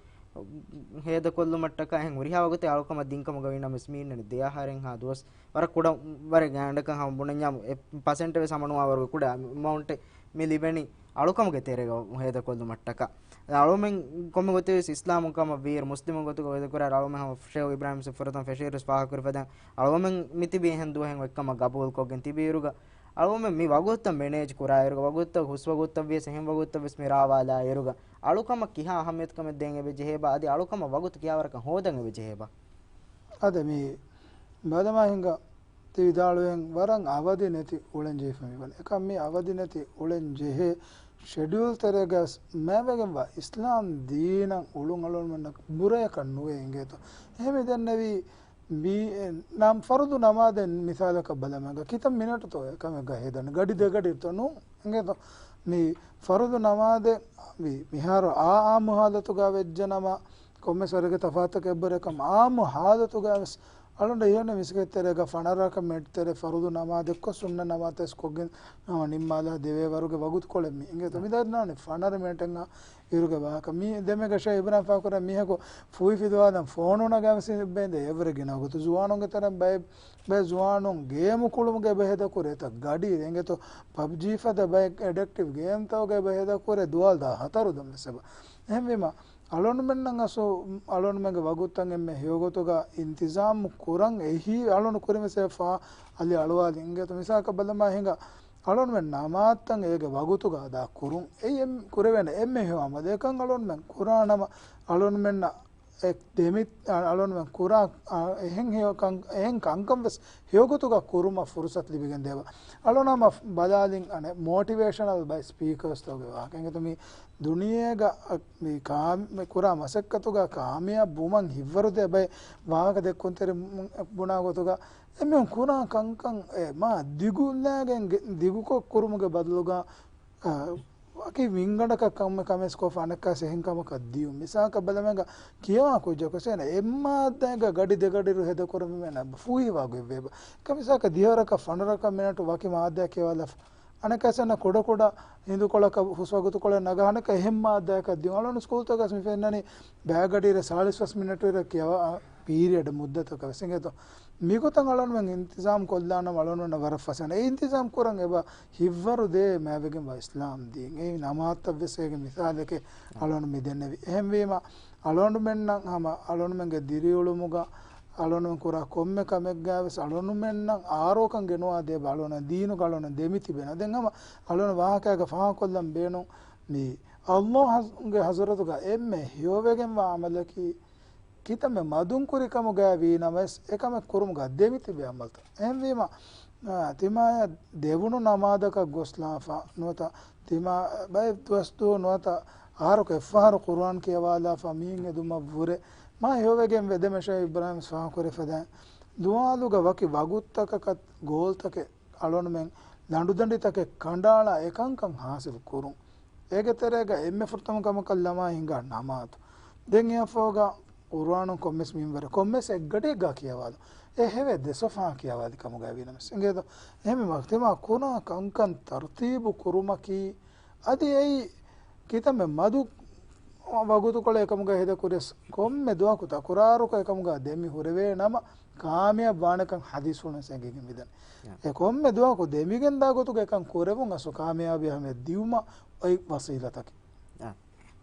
ހޭދަކޮށްލުމަށްޓަކާ އެހެން ހުރިހާ ވަގުތެއް އަޅުކަމަށް ދިންކަމުގަ ވީނަމަވެސް މީންނަނީ ދެ އަހަރެއްހާ ދުވަސް ވަރަށް ކުޑަ ވަރެއް ގާތްގަނޑަކަށް ހަމަ ބުނަންޏާ އެ ޕަސެންޓެއް ވެސް ހަމަ ނުވާ ވަރުގެ ކުޑަ އެމައުންޓެއް މި ލިބެނީ އަޅުކަމުގެ ތެރޭގަ ހޭދަކޮށްލުމަށްޓަކާ. އަޅުމެން ކޮންމެ ގޮތެއް ވެސް އިސްލާމު ކަމަށް ވީއިރު މުސްލިމު ގޮތުގަ ހޭދަކުރާ އަޅުމެން ހަމަ ޝޭހު އިބްރާހިމް ފުރަތަމަ ފެށިއިރު ވެސް ފާހަގަކުރި ފަދައިން އަޅުމެން މިތިބީ އެހެން ދުވަހެއް އޮތްކަމަށް ގަބޫލުކޮށްގެން ތިބިއިރުގަ އަޅުމެން މި ވަގުތުތައް މެނޭޖް ކުރާއިރުގަ، ވަގުތުތައް ހުސްވަގުތުތައް ވިޔަސް އެހެން ވަގުތުތައް ވެސް މި ރާވާލާ އިރުގަ، އަޅުކަމަށް ކިހާ އަހައްމިޔަތުކަމެއް ދޭން އެބަ ޖެހޭބާ؟ އަދި އަޅުކަމަށް ވަގުތު ކިހާވަރަކަށް ހޯދަން އެބަ ޖެހޭބާ؟ އަދި މި ބަދަމާ ހިނގާ ތި ވިދާޅުވެން ވަރަށް އަވަދި ނެތި އުޅެން ޖެހިފަ މިވަނީ. އެކަމް މި އަވަދި ނެތި އުޅެން ޖެހޭ ޝެޑިއުލް ތެރޭގަ މައިވެގެންވާ އިސްލާމް ދީނަށް އުޅުން އަޅުންމެންނަށް ބުރަޔަކަށް ނުވޭ އިނގޭތޯ. އެހެން މި ދެންނެވީ މި ނަމް ފަރުދު ނަމާދެއް މިސާލަކަށް ބަލަމަގަ ކިތައް މިނެޓުތޯ އެކަމެއްގަ ހޭދަން ގަޑި ދެގަޑިތޯ ނޫން އިނގޭތޯ. މި ފަރުދު ނަމާދެއް މި މިހާރު އާ އާއްމު ހާލަތުގަ ވެއްޖެ ނަމަ ކޮންމެސް ވަރެއްގެ ތަފާތަކެއް އެއްބަރެކަމް އާއްމު ހާލަތުގަ ވެސް އަޅުން އިހުން މިސްކިތް ތެރޭގަ ފަނަރަކަށް މިނެޓް ތެރޭ ފަރުދު ނަމާދެއްކޮށް ސުންނަ ނަމާދެއް ކޮށްގެން ނަމަ ނިންމާލާ ދެވޭ ވަރުގެ ވަގުތުކޮޅެއް މި އިނގޭތޯ. މި ދަންނާނެ ފަނަރަ މިނެޓެއްގަ އިރުގެ ވާހަކަ. މި ދެމެގަ ޝޭ އިބްރާހިމް ފާކުރާ މީހަކު ފޫހިފިދުވާލަން ފޯނު ނަގާ ވެސް ބޭނދެ އެވަރެ ގިނަ ވަގުތު ޒުވާނުންގެ ތެރެން ބައެއް، ބައެއް ޒުވާނުން ގޭމު ކުޅުމުގެ ބެހޭދަ ކުރޭތަ ގަޑި އެނގޭތޯ ޕަބްޖީ ފަދަ ބައެއް އެޑެކްޓިވް ގޭމްތަކުގެ ބެހޭދަ ކުރޭ ދުވާލު ދާ ހަތަރު ދަން ވެސް އެބަ. އެހެންވީމަ އަޅުންމެންނަށް އަސު އަޅުންމެންގެ ވަގުތުތައް އެންމެ ހެޔޮގޮތުގަ އިންތިޒާމު ކުރަން އެހީ އަޅުން ކުރިން ވެސް އެ ފާ އަލި އަޅުވާލި އިނގޭތޯ. މިސާލަކަށް ބަލަމާ ހިނގާ އަޅުންމެން ނަމާދުތައް އޭގެ ވަގުތުގަ އަދާ ކުރުން. އެއީ އެން-، ކުރެވޭނެ އެންމެ ހެޔޮ އަމަލެއް. އެކަން އަޅުންމެން ކުރާނަމަ، އަޅުންމެންނަށް އެ ދެމި-، އަ-، އަޅުންމެން ކުރާ، އަ، އެހެން ހެޔޮ ކަން-، އެހެން ކަންކަން ވެސް ހެޔޮގޮތުގަ ކުރުމަށް ފުރުސަތު ލިބިގެން ދޭބަ. އަޅުން ހަމަ ބަލާލިން އަނެއް މޯޓިވޭޝަނަލް ބައެއް ސްޕީކަރސްތަކުގެ ވާހަކަ. އެނގޭތޯ މި ދުނިޔޭގަ، އަ، މި ކާ-، މި ކުރާ މަސައްކަތުގަ ކާމިޔާބު ވުމަށް ހިއްވަރުދޭ ބައެއް ވާހަކަ ދެއްކުންތެރި ބުނާ ގޮތުގަ އެމީހުން ކުރާ ކަންކަން އެ މާ ދިގުލާގެން ގެ-، ދިގުކޮށް ކުރުމުގެ ބަދަލުގަ، އަ، ވަކި މިންގަނޑަކަށް ކަމެއް ކަމެސް ކޮށްފަ އަނެއްކާސް އެހެން ކަމަކަށް ދިޔުން. މިސާލަކަށް ބަލަމެންގަ ކިޔަވާ ކުއްޖަކު ސޭނަ އެއްމާއްދައިގަ ގަޑި ދެގަޑިރު ހޭދަކުރަމިމެން ފޫހިވާ ގޮތްވޭބަ. ކަމިސާކަށް ދިހަވަރަކަށް ފަނަރަކަށް މިނެޓު ވަކި މާއްދައަށް ކިޔަވާލަފަ. އަނެއްކާސް އަންނަ ކުޑަކުޑަ ހިނދުކޮޅަކަށް ހުސްވަގުތުކޮޅެއް ނަގާ އަނެއްކާ އެހެން މާއްދައަކަށް ދިޔުން. އަޅުން ސްކޫލްތަކަސް މި ފެންނަނީ ބައިގަޑިރެ ސާޅީސް ފަސް މިނެޓު އިރަށް ކިޔަވާ ޕީރިއަޑް މުއްދަތަކަށް ވެސް އިނގޭތޯ. މިގޮތަށް އަޅުންމެން އިންތިޒާމް ކޮށްލާނަމަ އަޅުންނަށް ވަރަށް ފަސޭނަ. އެ އިންތިޒާމް ކުރަން އެބަ ހިއްވަރު ދޭ މާތްވެގެންވާ އިސްލާމް ދީން. އެއީ ނަމާދުތައް ވެސް އޭގެ މިސާލެކޭ އަޅުން މި ދެންނެވި. އެހެންވީމަ އަޅުންމެންނަށް ހަމަ އަޅުންމެންގެ ދިރިއުޅުމުގަ އަޅުންމެން ކުރާ ކޮންމެ ކަމެއްގައި ވެސް އަޅުންމެންނަށް އާރޯކަން ގެނުވާ ދޭ ބަ އަޅުން ދީނުގަ އަޅުން ދެމި ތިބޭނަ. ދެން ހަމަ އަޅުން ވާހަކައިގަ ފާހަގަކޮށްލަން ބޭނުން މި އައްލާހުގެ ޙަޟްރަތުގަ އެންމެ ހެޔޮވެގެންވާ ޢަމަލަކީ ކިތަންމެ މަދުން ކުރި ކަމުގައި ވީ ނަމަވެސް، އެކަމެއް ކުރުމުގަ ދެމިތިބި ޢަމަލުތައް. އެހެންވީމަ، އާ، ތިމާޔަށް ދެވުނު ނަމާދަކަށް ގޮސްލާފަ ނުވަތަ، ތިމާ ބައެއް ދުވަސްދުވަހު ނުވަތަ، އަހަރަކު އެއްފަހަރު ޤުރުއާން ކިޔަވާލާފަ މީހުން އެދުމަށް ވުރެ، މާ ހެޔޮވެގެން ވެދެމެ ޝޭޚް އިބްރާހިމް ފާހަގަކުރެ ފަދައިން. ދުވާލުގަ ވަކި ވަގުތުތަކަކަށް ގޯލްތަކެއް އަޅުންމެން ލަނޑުދަނޑިތަކެއް ކަނޑާޅާ އެކަންކަން ޙާޞިލު ކުރުން. އޭގެ ތެރޭގަ އެންމެ ފުރަތަމަ ކަމަކަށް ލަމާ ހިނގާ ނަމާދު. ދެން އެއަށްފަހުގަ ޤުރުއާނުން ކޮންމެސް މިންވަރެއް، ކޮންމެސް އެއްގަޑިއެއްގަ ކިޔަވާލުން. އެ ހެވޭ ދެ ޞަފްޙާ ކިޔަވާލި ކަމުގައި ވީނަމަވެސް އިނގޭތޯ. އެހެންވީމަ ތިމާ ކުރާ ކަންކަން ތަރުތީބު ކުރުމަކީ، އަދި އެއީ ކިތަންމެ މަދު ވަގުތުކޮޅެއް އެކަމުގައި ހޭދަކުރިޔަސް، ކޮންމެ ދުވަހަކު ތަކުރާރުކޮށް އެކަމުގައި ދެމި ހުރެވޭ ނަމަ، ކާމިޔާބު ވާނެކަން ޙަދީޘްފުޅުން އެނގިގެން މިދަނީ. އެ ކޮންމެ ދުވަހަކު ދެމިގެންދާ ގޮތުގަ އެކަން ކުރެވުން އަސްލު ކާމިޔާބީ ހަމަޔަށް ދިއުމަށް އޮތް ވަސީލަތަކީ. އާ.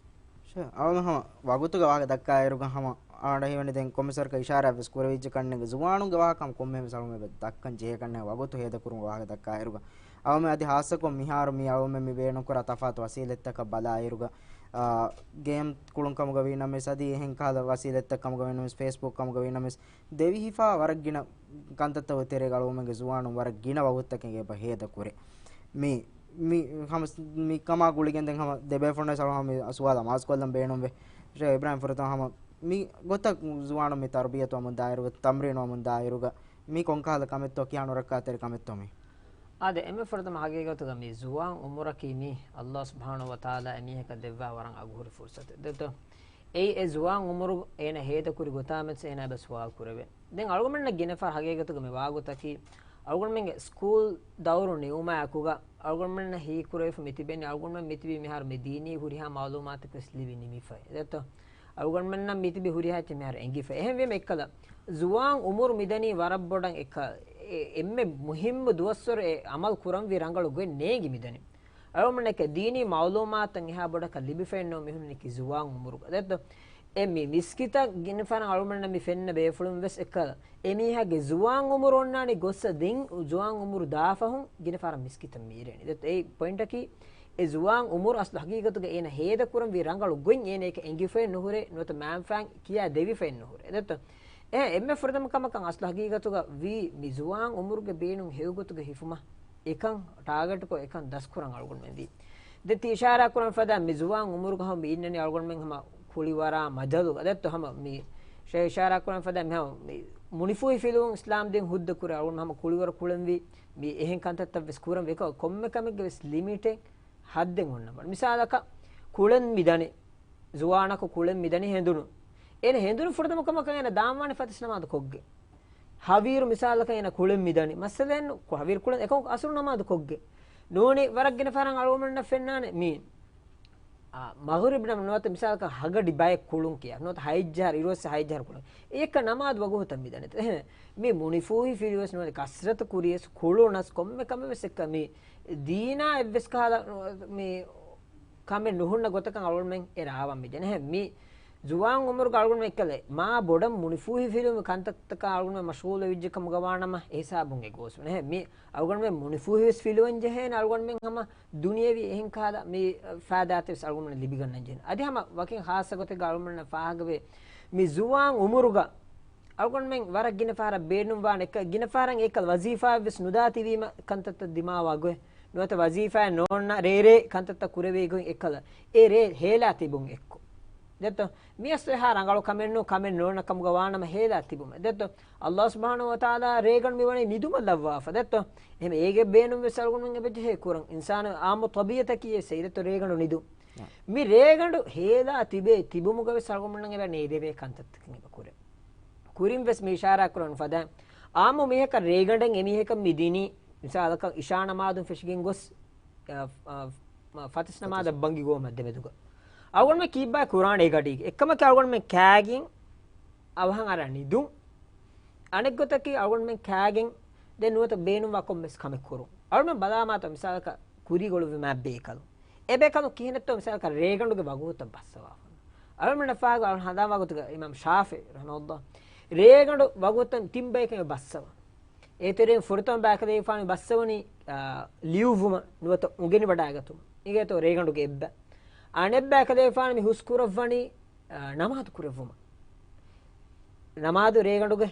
ޝޭޚް، އަޅުގަނޑު ހަމަ ވަގުތުގެ ވާހަކަ ދައްކާއިރުގަ ހަމަ އަޅުގަނޑަށް ހީވަނީ ދެން ކޮންމެސް ވަރަކަށް އިޝާރާތް ވެސް ކުރެވިއްޖެ ކަންނޭނގެ ޒުވާނުންގެ ވާހަކަ ހަމަ ކޮންމެހެން ވެސް އަޅުގަނޑު ދައްކަން ޖެހޭ ކަންނޭނގެ ވަގުތު ހޭދަކުރުމުގެ ވާހަކަ ދައްކާއިރުގަ. އަޅުގަނޑު އަދި ހާއްސަކޮށް މިހާރު މި އަޅުގަނޑު މި ބޭނުންކުރާ ތަފާތު ވަސީލަތްތަކަށް ބަލާއިރުގަ، އާ، ގޭމް ކުޅުން ކަމުގަ ވީނަމަވެސް، އަދި އެހެން ކަހަލަ ވަސީލަތްތައް ކަމުގަ ވީނަމަވެސް، ފޭސްބުކް ކަމުގަ ވީނަމަވެސް، ދެވިހިފާ ވަރަށް ގިނަ ކަންތައްތަކުގެ ތެރޭގަ އަޅުގަނޑުމެންގެ ޒުވާނުން ވަރަށް ގިނަ ވަގުތުތަކެއް އެބަ ހޭދަ ކުރޭ. މި، މި ހަމަ މި ކަމާ ގުޅިގެން ދެން ހަމަ ދެބޭފުޅުން ވެސް އަޅުގަނޑު ހަމަ ސުވާލު އަމާޒުކޮށްލަން ބޭނުންވޭ. ޝޭޚް އިބްރާހިމް ފުރަތަމަ ހަމަ މި ގޮތަށް ޒުވާނުން މި ތަރުބިޔަތު ވަމުން ދާއިރުގަ، ތަމްރީނު ވަމުން ދާއިރުގަ، މީ ކޮންކަހަލަ ކަމެއްތޯ ކިހާ ނުރައްކާތެރި ކަމެއްތޯ މީ؟ އާދެ، އެންމެ ފުރަތަމަ ހަގީގަތުގަ މި ޒުވާން އުމުރަކީ މީ ﷲ ސުބްޙާނަހޫ ވަތަޢާލާ އެމީހަކަށް ދެއްވާ ވަރަށް އަގުހުރި ފުރުޞަތެއް. ދެއްތޯ؟ އެއީ އެ ޒުވާން އުމުރު އޭނަ ހޭދަކުރި ގޮތާމެދު އޭނާ އެބަ ސުވާލު ކުރެވޭ. ދެން އަޅުގަނޑުމެންނަށް ގިނަ ފަހަރަށް ހަގީގަތުގަ މި ވާގޮތަކީ، އަޅުގަނޑުމެންގެ ސްކޫލް ދައުރު ނިމުމާއެކުގަ އަޅުގަނޑުމެންނަށް ހީކުރެވިފަ މި ތިބެނީ، އަޅުގަނޑުމެން މި ތިބީ މިހާރު މި ދީނީ ހުރިހާ މަޢުލޫމާތެއް ވެސް ލިބި ނިމިފައި. ދެއްތޯ؟ އަޅުގަނޑުމެންނަށް މި ތިބި ހުރިހާ އެއްޗެއް މިހާރު އެނގިފަ. އެހެންވީމަ އެއްކަލަ، ޒުވާން އުމުރު މިދަނީ ވަރަށް ބޮޑަށް އެއްކަ-، އެ-، އެންމެ މުހިއްމު ދުވަސްވަރު އެ އަމަލު ކުރަންވީ ރަނގަޅު ގޮތް ނޭނގި މިދަނީ. އަޅުގަނޑުމެންނަކަށް ދީނީ މަޢުލޫމާތު އެހާ ބޮޑަކަށް ލިބިފައެއްނޫން މިހުންނަނީކީ ޒުވާން އުމުރުގަ. ދެއްތޯ؟ އެ މި މިސްކިތަށް ގިނަ ފަހަރަށް އަޅުގަނޑުމެންނަށް މި ފެންނަ ބޭފުޅުން ވެސް އެއްކަލަ، އެމީހާގެ ޒުވާން އުމުރު އޮންނާނީ ގޮއްސަ ދެން ޒުވާން އުމުރު ދާ ފަހުން ގިނަ ފަހަރަށް މިސްކިތަށް މިއިރޭނީ. ދެއްތޯ؟ އެއީ ޕޮއިންޓަކީ، އެ ޒުވާން އުމުރު އަސްލު ހަގީގަތުގަ އޭނަ ހޭދަކުރަންވީ ރަނގަޅު ގޮތް އޭނަޔަކަށް އެނގިފައެއް ނުހުރޭ، ނުވަތަ މާންފާން ކިޔާ ދެވިފައެއް ނުހުރޭ. ދެއްތޯ؟ އެ އެންމެ ފުރަތަމަ ކަމަކަށް އަސްލު ހަގީގަތުގަ ވީ މި ޒުވާން އުމުރުގެ ބޭނުން ހެޔޮގޮތުގަ ހިފުމަށް އެކަން ޓާގެޓްކޮށް އެކަން ދަސްކުރަން އަޅުގަނޑުމެން ވީ. ދެން ތި އިޝާރާ ކުރަން ފަދަ މި ޒުވާން އުމުރުގަ ހަމަ މި އިންނަނީ އަޅުގަނޑުމެން ހަމަ ކުޅިވަރާ މަޖަލުގަ. ދެއްތޯ؟ ހަމަ މި ޝޭޚް އިޝާރާ ކުރަން ފަދަ މި ހަމަ މި މުނިފޫހި ފިލުވުން އިސްލާމް ދީން ހުއްދަ ކުރޭ އަޅުގަނޑު ހަމަ ކުޅިވަރު ކުޅެންވީ މި އެހެން ކަންތައްތައް ވެސް ކުރަން ވޭ. ކޮ-، ކޮންމެ ކަމެއްގެ ވެސް ލިމިޓެއް ހައްދެއް އޮންނަ ބަ-، މިސާލަކަށް ކުޅެން މި ދަނީ، ޒުވާނަކު ކުޅެން މި ދަނީ ހެނދުނު. އޭނަ ހެނދުނު ފުރަތަމަ ކަމަކަށް އޭނަ ދާންވާނެ ފަތިސް ނަމާދު ކޮށްގެ. ހަވީރު މިސާލަކަށް އޭނަ ކުޅެން މި ދަނީ. މައްސަލައެއްނު، ކު-، ހަވީރު ކުޅެން އެކަމަކު އަސުރު ނަމާދު ކޮށްގެ. ނޫނީ ވަރަށް ގިނަ ފަހަރަށް އަޅުގަނޑުމެންނަށް ފެންނާނެ މީ، އާ، މަޣްރިބް ނަމަ ނުވަތަ މިސާލަކަށް ހަގަޑި ބައެއް ކުޅުން ކިޔާ. ނުވަތަ ހަތްޖަހަރު، އިރުއޮއްސެ ހަތްޖަހަރު ކުޅުން. އެއަކަށް ނަމާދު ވަގުތުތައް މި ދަނީ. އެހެން މި މުނިފޫހި ފިލުވެސް ނުވަތަ ކަސްރަތު ކުރިޔަސް ކުޅުނަސް ކޮންމެ ކަމެއް ވެސް އެއްކަ މި ދީނާ އެއްވެސް ކަހަލަ މި ކަމެއް ނުހުންނަ ގޮތަކަށް އަޅުގަނޑުމެން އެ ރާވަން މި ދެނެހެން މި ޒުވާން އުމުރުގަ އަޅުގަނޑުމެން އެއްކަލެ މާ ބޮޑަށް މުނިފޫހި ފިލުވުމު ކަންތައްތަކަށް އަޅުގަނޑުމެން މަޝްޣޫލު ވެއްޖެ ކަމުގަ ވާނަމަ އެ ހިސާބުން އެ ގޯސް ނެހެން މި އަޅުގަނޑުމެން މުނިފޫހި ވެސް ފިލުވަން ޖެހޭނެ އަޅުގަނޑުމެން ހަމަ ދުނިޔެވީ އެހެން ކަހަލަ މި ފާދާތެއް ވެސް އަޅުގަނޑުމެން ލިބިގަންނަން ޖެހޭނެ. އަދި ހަމަ ވަކިން ހާއްސަ ގޮތެއްގަ އަޅުގަނޑުމެންނަށް ފާހަގަވޭ މި ޒުވާން އުމުރުގަ އަޅުގަނޑުމެން ވަރަށް ގިނަ ފަހަރަށް ބޭނުންވާނެ އެކަ-، ގިނަ ފަހަރަށް އެކަލް ވަޒީފާއެއް ވެސް ނުދާތީވީމަ ކަންތައްތައް ދިމާވާ ގޮތް. ނުވަތަ ވަޒީފާއެއް ނޯންނަ ރޭރޭ ކަންތައްތައް ކުރެވޭ ގޮތް އެކަލަ. އެ ރޭ ހޭލާ ތިބުން އެއްކޮށް. ދެއްތޯ؟ މިއަސް އެހާ ރަނގަޅު ކަމެއް ނޫން، ކަމެއް ނޯންނަ ކަމުގަ ވާނަމަ ހޭލާ ތިބުމެއް. ދެއްތޯ؟ އައްލާހު ސުބްޙާނަހު ވަތަޢާލާ ރޭގަނޑު މިވަނީ ނިދުމަށް ލައްވާފަ. ދެއްތޯ؟ އެހެން އޭގެ ބޭނުން ވެސް އަޅުގަނޑުމެން އެބަޖެހޭ ކުރަން. އިންސާނު އާއްމު ޠަބީޢަތަކީ އެއް ސެއިދަތު ރޭގަނޑު ނިދުން. މި ރޭގަނޑު ހޭލާ ތިބޭ ތިބުމުގަ ވެސް އަޅުގަނޑުމެންނަށް އެބަ ނޭދެވޭ ކަންތައްތަކެއް އެބަ ކުރޭ. ކުރިން ވެސް މި އިޝާރާ ކުރަން ފަދަ އާއްމު މީހަކަށް ރޭގަނޑެއް އެމީހަކަށް މި ދިނީ، މިސާލަކަށް އިޝާ ނަމާދުން ފެށިގެން ގޮސް، އަ، އަ، މަ، ފަތިސް ނަމާދަށް ބަންގި ގޮވުމަށް ދެމެދުގަ. އަޅުގަނޑުމެން ކީއްބާ ކުރާނެ އެ ގަޑީގެ؟ އެއްކަމަކީ އަޅުގަނޑުމެން ކާގެން އަވަހަށް އަރާ ނިދުން. އަނެއްގޮތަކީ އަޅުގަނޑުމެން ކާގެން ދެން ނުވަތަ ބޭނުންވާ ކޮންމެސް ކަމެއް ކުރުން. އަޅުގަނޑުމެން ބަލާމާތޯ މިސާލަކަށް ކުރީގަ އުޅުއްވި މާތް ބޭކަލު. އެ ބޭކަލު ކިހިނެއްތޯ މިސާލަކަށް ރޭގަނޑުގެ ވަގުތުތައް ބައްސަވާފަ. އަޅުގަނޑުމެންނަށް ފާގަ އަޅު ހަނދާންވާ ގޮތުގަ އިމާމް ޝާފިޢީ ރަޙިމަހުﷲ ރޭގަނޑު ވަގުތުން ތިން ބަޔަކަށް އެބަ ބައްސަވާ. އޭތެރެއިން ފުރަތަމަ ބައިކަލޭގެފާނު ބައްސަވަނީ، އާ، ލިޔުއްވުމަށް ނުވަތަ އުނގެނިވަޑައިގަތުމަށް. އިނގޭތޯ ރޭގަނޑުގެ އެއްބަ. އަނެއް ބައިކަލޭގެފާނު މި ހުސް ކުރައްވަނީ، އާ، ނަމާދު ކުރެއްވުމަށް. ނަމާދު ރޭގަނޑުގެ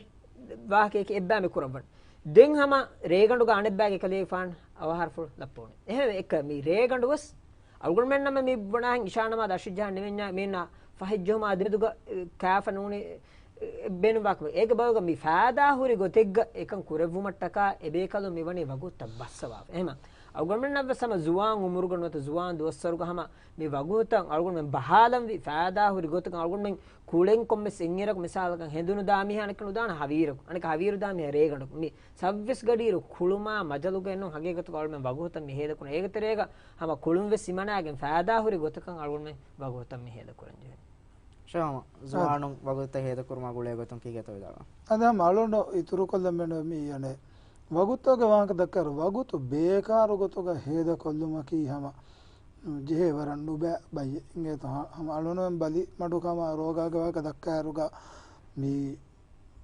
ވާހަކައަކީ އެއްބައި މި ކުރައްވަނީ. ދެން ހަމަ ރޭގަނޑުގަ އަނެއް ބައިގެ ކަލޭގެފާނު އަވަހާރަފުޅު ލައްޕަވަނީ. އެހެން އެކަ މި ރޭގަނޑު ވެސް އަޅުގަނޑުމެންނަމަ މި ބުނާހެން އިޝާ ނަމާދު އަށިއްޖަހާ ނިމެންޏާ މީނާ ފަހެއްޖެހުމާ ދެމެދުގަ، އެ، ކާފަ ނޫނީ، އެ، ބޭނުންވާކަމެއް. އޭގެ ބަދަލުގަ މި ފައިދާ ހުރި ގޮތެއްގަ އެކަން ކުރެއްވުމަށްޓަކާ އެ ބޭކަލުން މިވަނީ ވަގުތުތައް ބައްސަވާފަ. އެހެމަ އަޅުގަނޑުމެންނަށްވެސް ހަމަ ޒުވާން އުމުރުގަ ނުވަތަ ޒުވާން ދުވަސްވަރުގަ ހަމަ މި ވަގުތުތައް އަޅުގަނޑުމެން ބަހާލަންވީ ފައިދާ ހުރި ގޮތަކަށް. އަޅުގަނޑުމެން ކުޅެން ކޮންމެސް އެއްއިރަކު މިސާލަކަށް ހެނދުނު ދާ މީހާ އަނެއްކަ ނުދާނެ ހަވީރަކު. އަނެއްކަ ހަވީރު ދާ މީހާ ރޭގަނޑު. މި ސައްވީސް ގަޑިއިރު ކުޅުމާ މަޖަލުގައެއް ނޫން ހަގީގަތުގަ އަޅުމެން ވަގުތަށް މި ހޭދަކުރަން. އޭގެ ތެރޭގަ ހަމަ ކުޅުން ވެސް ހިމަނާގެން ފައިދާ ހުރި ގޮތަކަށް އަޅުގަނޑުމެން ވަގުތަށް މި ހޭދަކުރަން ޖެހޭ. ޝަމް، އާ. ޒުވާނުން ވަގުތަށް ހޭދަކުރުމާ ގުޅޭ ގޮތުން ކީގެތޯ ވިދާޅުވާ؟ އަދި ހަމަ އަޅުގަނޑު އިތުރުކޮށްލަން މި އަނެއް ވަގުތުގެ ވާހަކަ ދައްކާއިރު، ވަގުތު ބޭކާރު ގޮތުގަ ހޭދަކޮށްލުމަކީ ހަމަ ޖެހޭ ވަރަށް ނުބައި ބައްޔެއް. އިނގޭތޯ ހަ-، ހަމަ އަޅުގަނޑުމެން ބަލި މަޑުކަމާ ރޯގާގެ ވާހަކަ ދައްކާއިރުގަ މި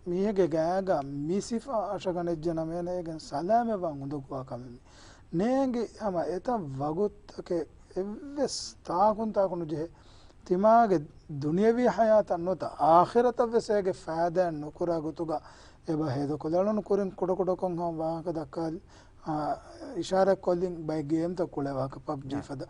މީހެއްގެ ގާގަ މި ސިފަ އަށަގަނެއްޖެނަމޭނަ އޭގެން ސަލާމަތްވާން އުނދަގޫވާ ކަމެއް މި. ނޭނގި ހަމަ އެތައް ވަގުތުތަކެއް އެއްވެސް ތާކުން ތާކު ނުޖެހޭ. ތިމާގެ ދުނިޔަވީ ހަޔާތަށް ނުވަތަ އާޚިރަތަށްވެސް އޭގެ ފައިދާއެއް ނުކުރާ ގޮތުގަ އެބަ ހޭދަކޮށްލާ. އަޅުން ކުރިން ކުޑަކުޑަކޮށް ހަމަ ވާހަކަ ދައްކާލި، އާ، އިޝާރާތްކޮށްލިން ބައެއް ގޭމްތައް ކުޅޭ ވާހަކަ ޕަބްޖީ ފަދަ.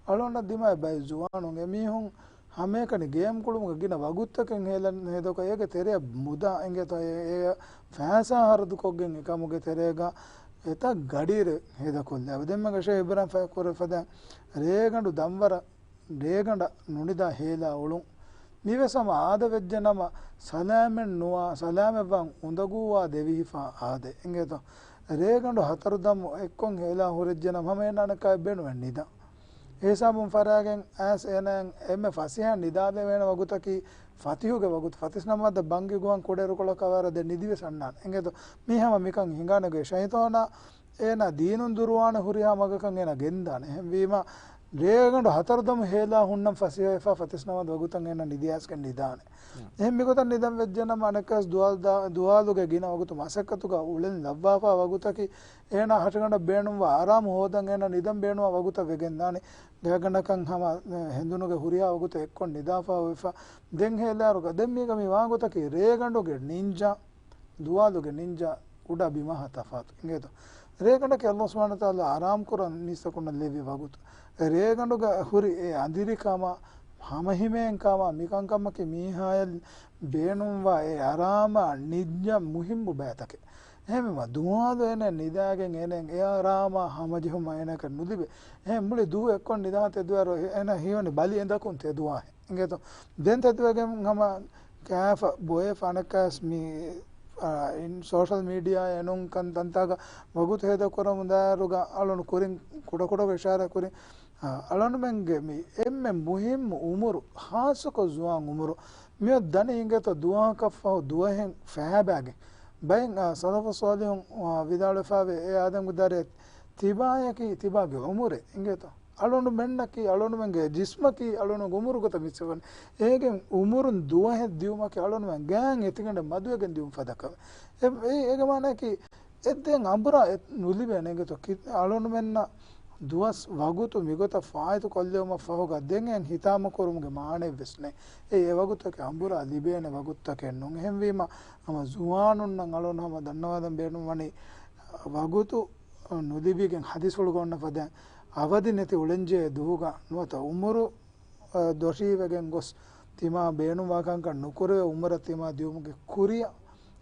އަޅުގަނޑަށް ދިމާވި ބައެއް ޒުވާނުން އެމީހުން ހަމައެކަނި ގޭމް ކުޅުމުގަ ގިނަ ވަގުތުތަކެއް ހޭލަން ހޭދަކޮށް، އޭގެ ތެރެއަށް މުދާ އިނގޭތޯ އެ، އެ ފައިސާ ހަރަދުކޮށްގެން އެކަމުގެ ތެރޭގަ އެތައް ގަޑިއިރެއް ހޭދަކޮށްލާ. ދެންމެ ގަށޭ އިބްރާހިމް ފައި ކުރެ ފަދަ ރޭގަނޑު ދަންވަރަށް ރޭގަނޑަށް ނުނިދާ ހޭލާ އުޅުން. މިވެސް ހަމަ އާދަވެއްޖެ ނަމަ، ސަލާމެއް ނުވާ، ސަލާމެއްވާން އުނދަގޫވާ ދެވިހިފާ އާދެ. އިނގޭތޯ؟ ރޭގަނޑު ހަތަރު ދަމު އެއްކޮށް ހޭލާ ހުރެއްޖެ ނަމަ، ހަމަ އޭނާ އަނެއްކާ ބޭނުމެއް ނިދާ. އެހިސާބުން ފަރާގެން އައިސް އޭނާއަށް އެންމެ ފަސޭހަ ނިދާލެވޭނެ ވަގުތަކީ ފަތިހުގެ ވަގުތު. ފަތިސް ނަމާދަށް ބަންގި ގޮވަން ކުޑައިރުކޮޅަކަށް ވާރަށް ދެން ނިދިވެސް އަންނާނެ. އިނގޭތޯ؟ މީ ހަމަ މިކަން ހިނގާނެ ގޮތް ޝައިޠާނާ އޭނާ ދީނުން ދުރުވާނެ ހުރިހާ މަގަކަށް އޭނާ ގެންދާނެ. އެހެންވީމަ، ރޭގަނޑު ހަތަރު ދަމު ހޭލާ ހުންނަން ފަސޭހަވެފާ ފަތިސް ނަމާދު ވަގުތަށް އޭނާ ނިދިޔާސްގެން ނިދާނެ. އެހެން މިގޮތަށް ނިދަން ވެއްޖެނަމަ، އަނެއްކާސް ދުވާލު ދާ-، ދުވާލުގެ ގިނަ ވަގުތު މަސައްކަތުގަ އުޅެން ލައްވާފާ ވަގުތަކީ، އޭނާ ހަށިގަނޑަށް ބޭނުންވާ އަރާމު ހޯދަން އޭނާ ނިދަން ބޭނުންވާ ވަގުތަށް ވެގެންދާނެ. ގާތްގަނޑަކަށް ހަމަ ހެނދުނުގެ ހުރިހާ ވަގުތެއް އެއްކޮށް ނިދާފާ އޮތްފަ. ދެން ހޭލާއިރުގަ ދެން މީގަ މި ވާގޮތަކީ ރޭގަނޑުގެ ނިންޖާ ދުވާލުގެ ނިންޖާ ކުޑަ ބިމަހަށް ތަފާތު. އިނގޭތޯ؟ ރޭގަނޑަކީ ﷲ ސުބްޙާނަހޫ ވަތަޢާލާ އަރާމު ކުރަން މީސްތަކުންނަށް ލެއްވި ވަގުތު. ރޭގަނޑުގަ ހުރި އެ އަނދިރިކަމާ، ހަމަހިމޭންކަމާ، މިކަންކަމަކީ މީހާޔަށް ބޭނުންވާ އެ އަރާމާ ނިންޖާ މުހިއްމު ބައިތަކެއް. އެހެންވީމަ، ދުވާލު އޭނަ ނިދާގެން އޭނަ އެ އަރާމާ ހަމަޖެހުމާ އޭނަކަށް ނުލިބޭ. އެހެން މުޅި ދުވަހު އެއްކޮށް ނިދާ ތެދުވާއިރު އޭނަ ހީވަނީ ބަލި އެނދަކުން ތެދުވާހެން. އިނގޭތޯ؟ ދެން ތެދުވެގެން ހަމަ ކާފަ ބޮއެފަ އަނެއްކާސް މި، އާ، އިން ސޯޝަލް މީޑިއާ އެނޫން ކަން ތަންތާގަ ވަގުތު ހޭދަކުރަމުންދާއިރުގަ އަޅުން ކުރިން ކުޑަކުޑަކޮށް އިޝާރާ ކުރިން، އާ، އަޅުންމެންގެ މި އެންމެ މުހިއްމު އުމުރު، ހާއްސަކޮށް ޒުވާން އުމުރު، މިއޮތް ދަނީ އިނގޭތޯ ދުވަހަކަށްފަހު ދުވަހެއް ފައިބާގެން. ބައެއް، އާ، ސަލަފު ޞާލިޙުން، އާ، ވިދާޅުވެފާވޭ އެ އާދަމްގެ ދަރިއެއް ތިބާޔަކީ ތިބާގެ އުމުރެއް އިނގޭތޯ. އަޅުނޑުމެންނަކީ، އަޅުނޑުމެންގެ ޖިސްމަކީ އަޅުނޑުގެ އުމުރު ގޮތަށް މިސްވަން. އޭގެ އުމުރުން ދުވަހެއް ދިއުމަކީ އަޅުނޑުމެން ގާތް އެތިގަނޑެއް މަދުވެގެން ދިއުން ފަދަ ކަމެއް. އެ، އެ، އޭގެ މާނައަކީ އެއްދެން އަނބުރާ އެ ނުލިބޭނެ އިނގޭތޯ. ކި-، އަޅުނޑުމެންނަށް ދުވަސް ވަގުތު މިގޮތަށް ފާއިތު ކޮށްލެވުމަށް ފަހުގަ ދެން އެ ހިތާމަ ކުރުމުގެ މާނައެއް ވެސް ނެތް. އެ، އެ ވަގުތަކީ އަނބުރާ ލިބޭނެ ވަގުތުތަކެއް ނޫން. އެހެންވީމަ، ހަމަ ޒުވާނުންނަށް އަޅުން ހަމަ ދަންނަވާލަން ބޭނުންވަނީ، ވަގުތު ނުލިބިގެން ހަދިސް ހުޅުގަ އޮންނަ ފަދައިން އަވަދި ނެތި އުޅެންޖެހޭ ދުވަހުގަ ނުވަތަ އުމުރު، އަ، ދޮށީވެގެން ގޮސް ތިމާ ބޭނުންވާ ކަންކަން ނުކުރެވޭ އުމުރަށް ތިމާ ދިއުމުގެ ކުރިއަށް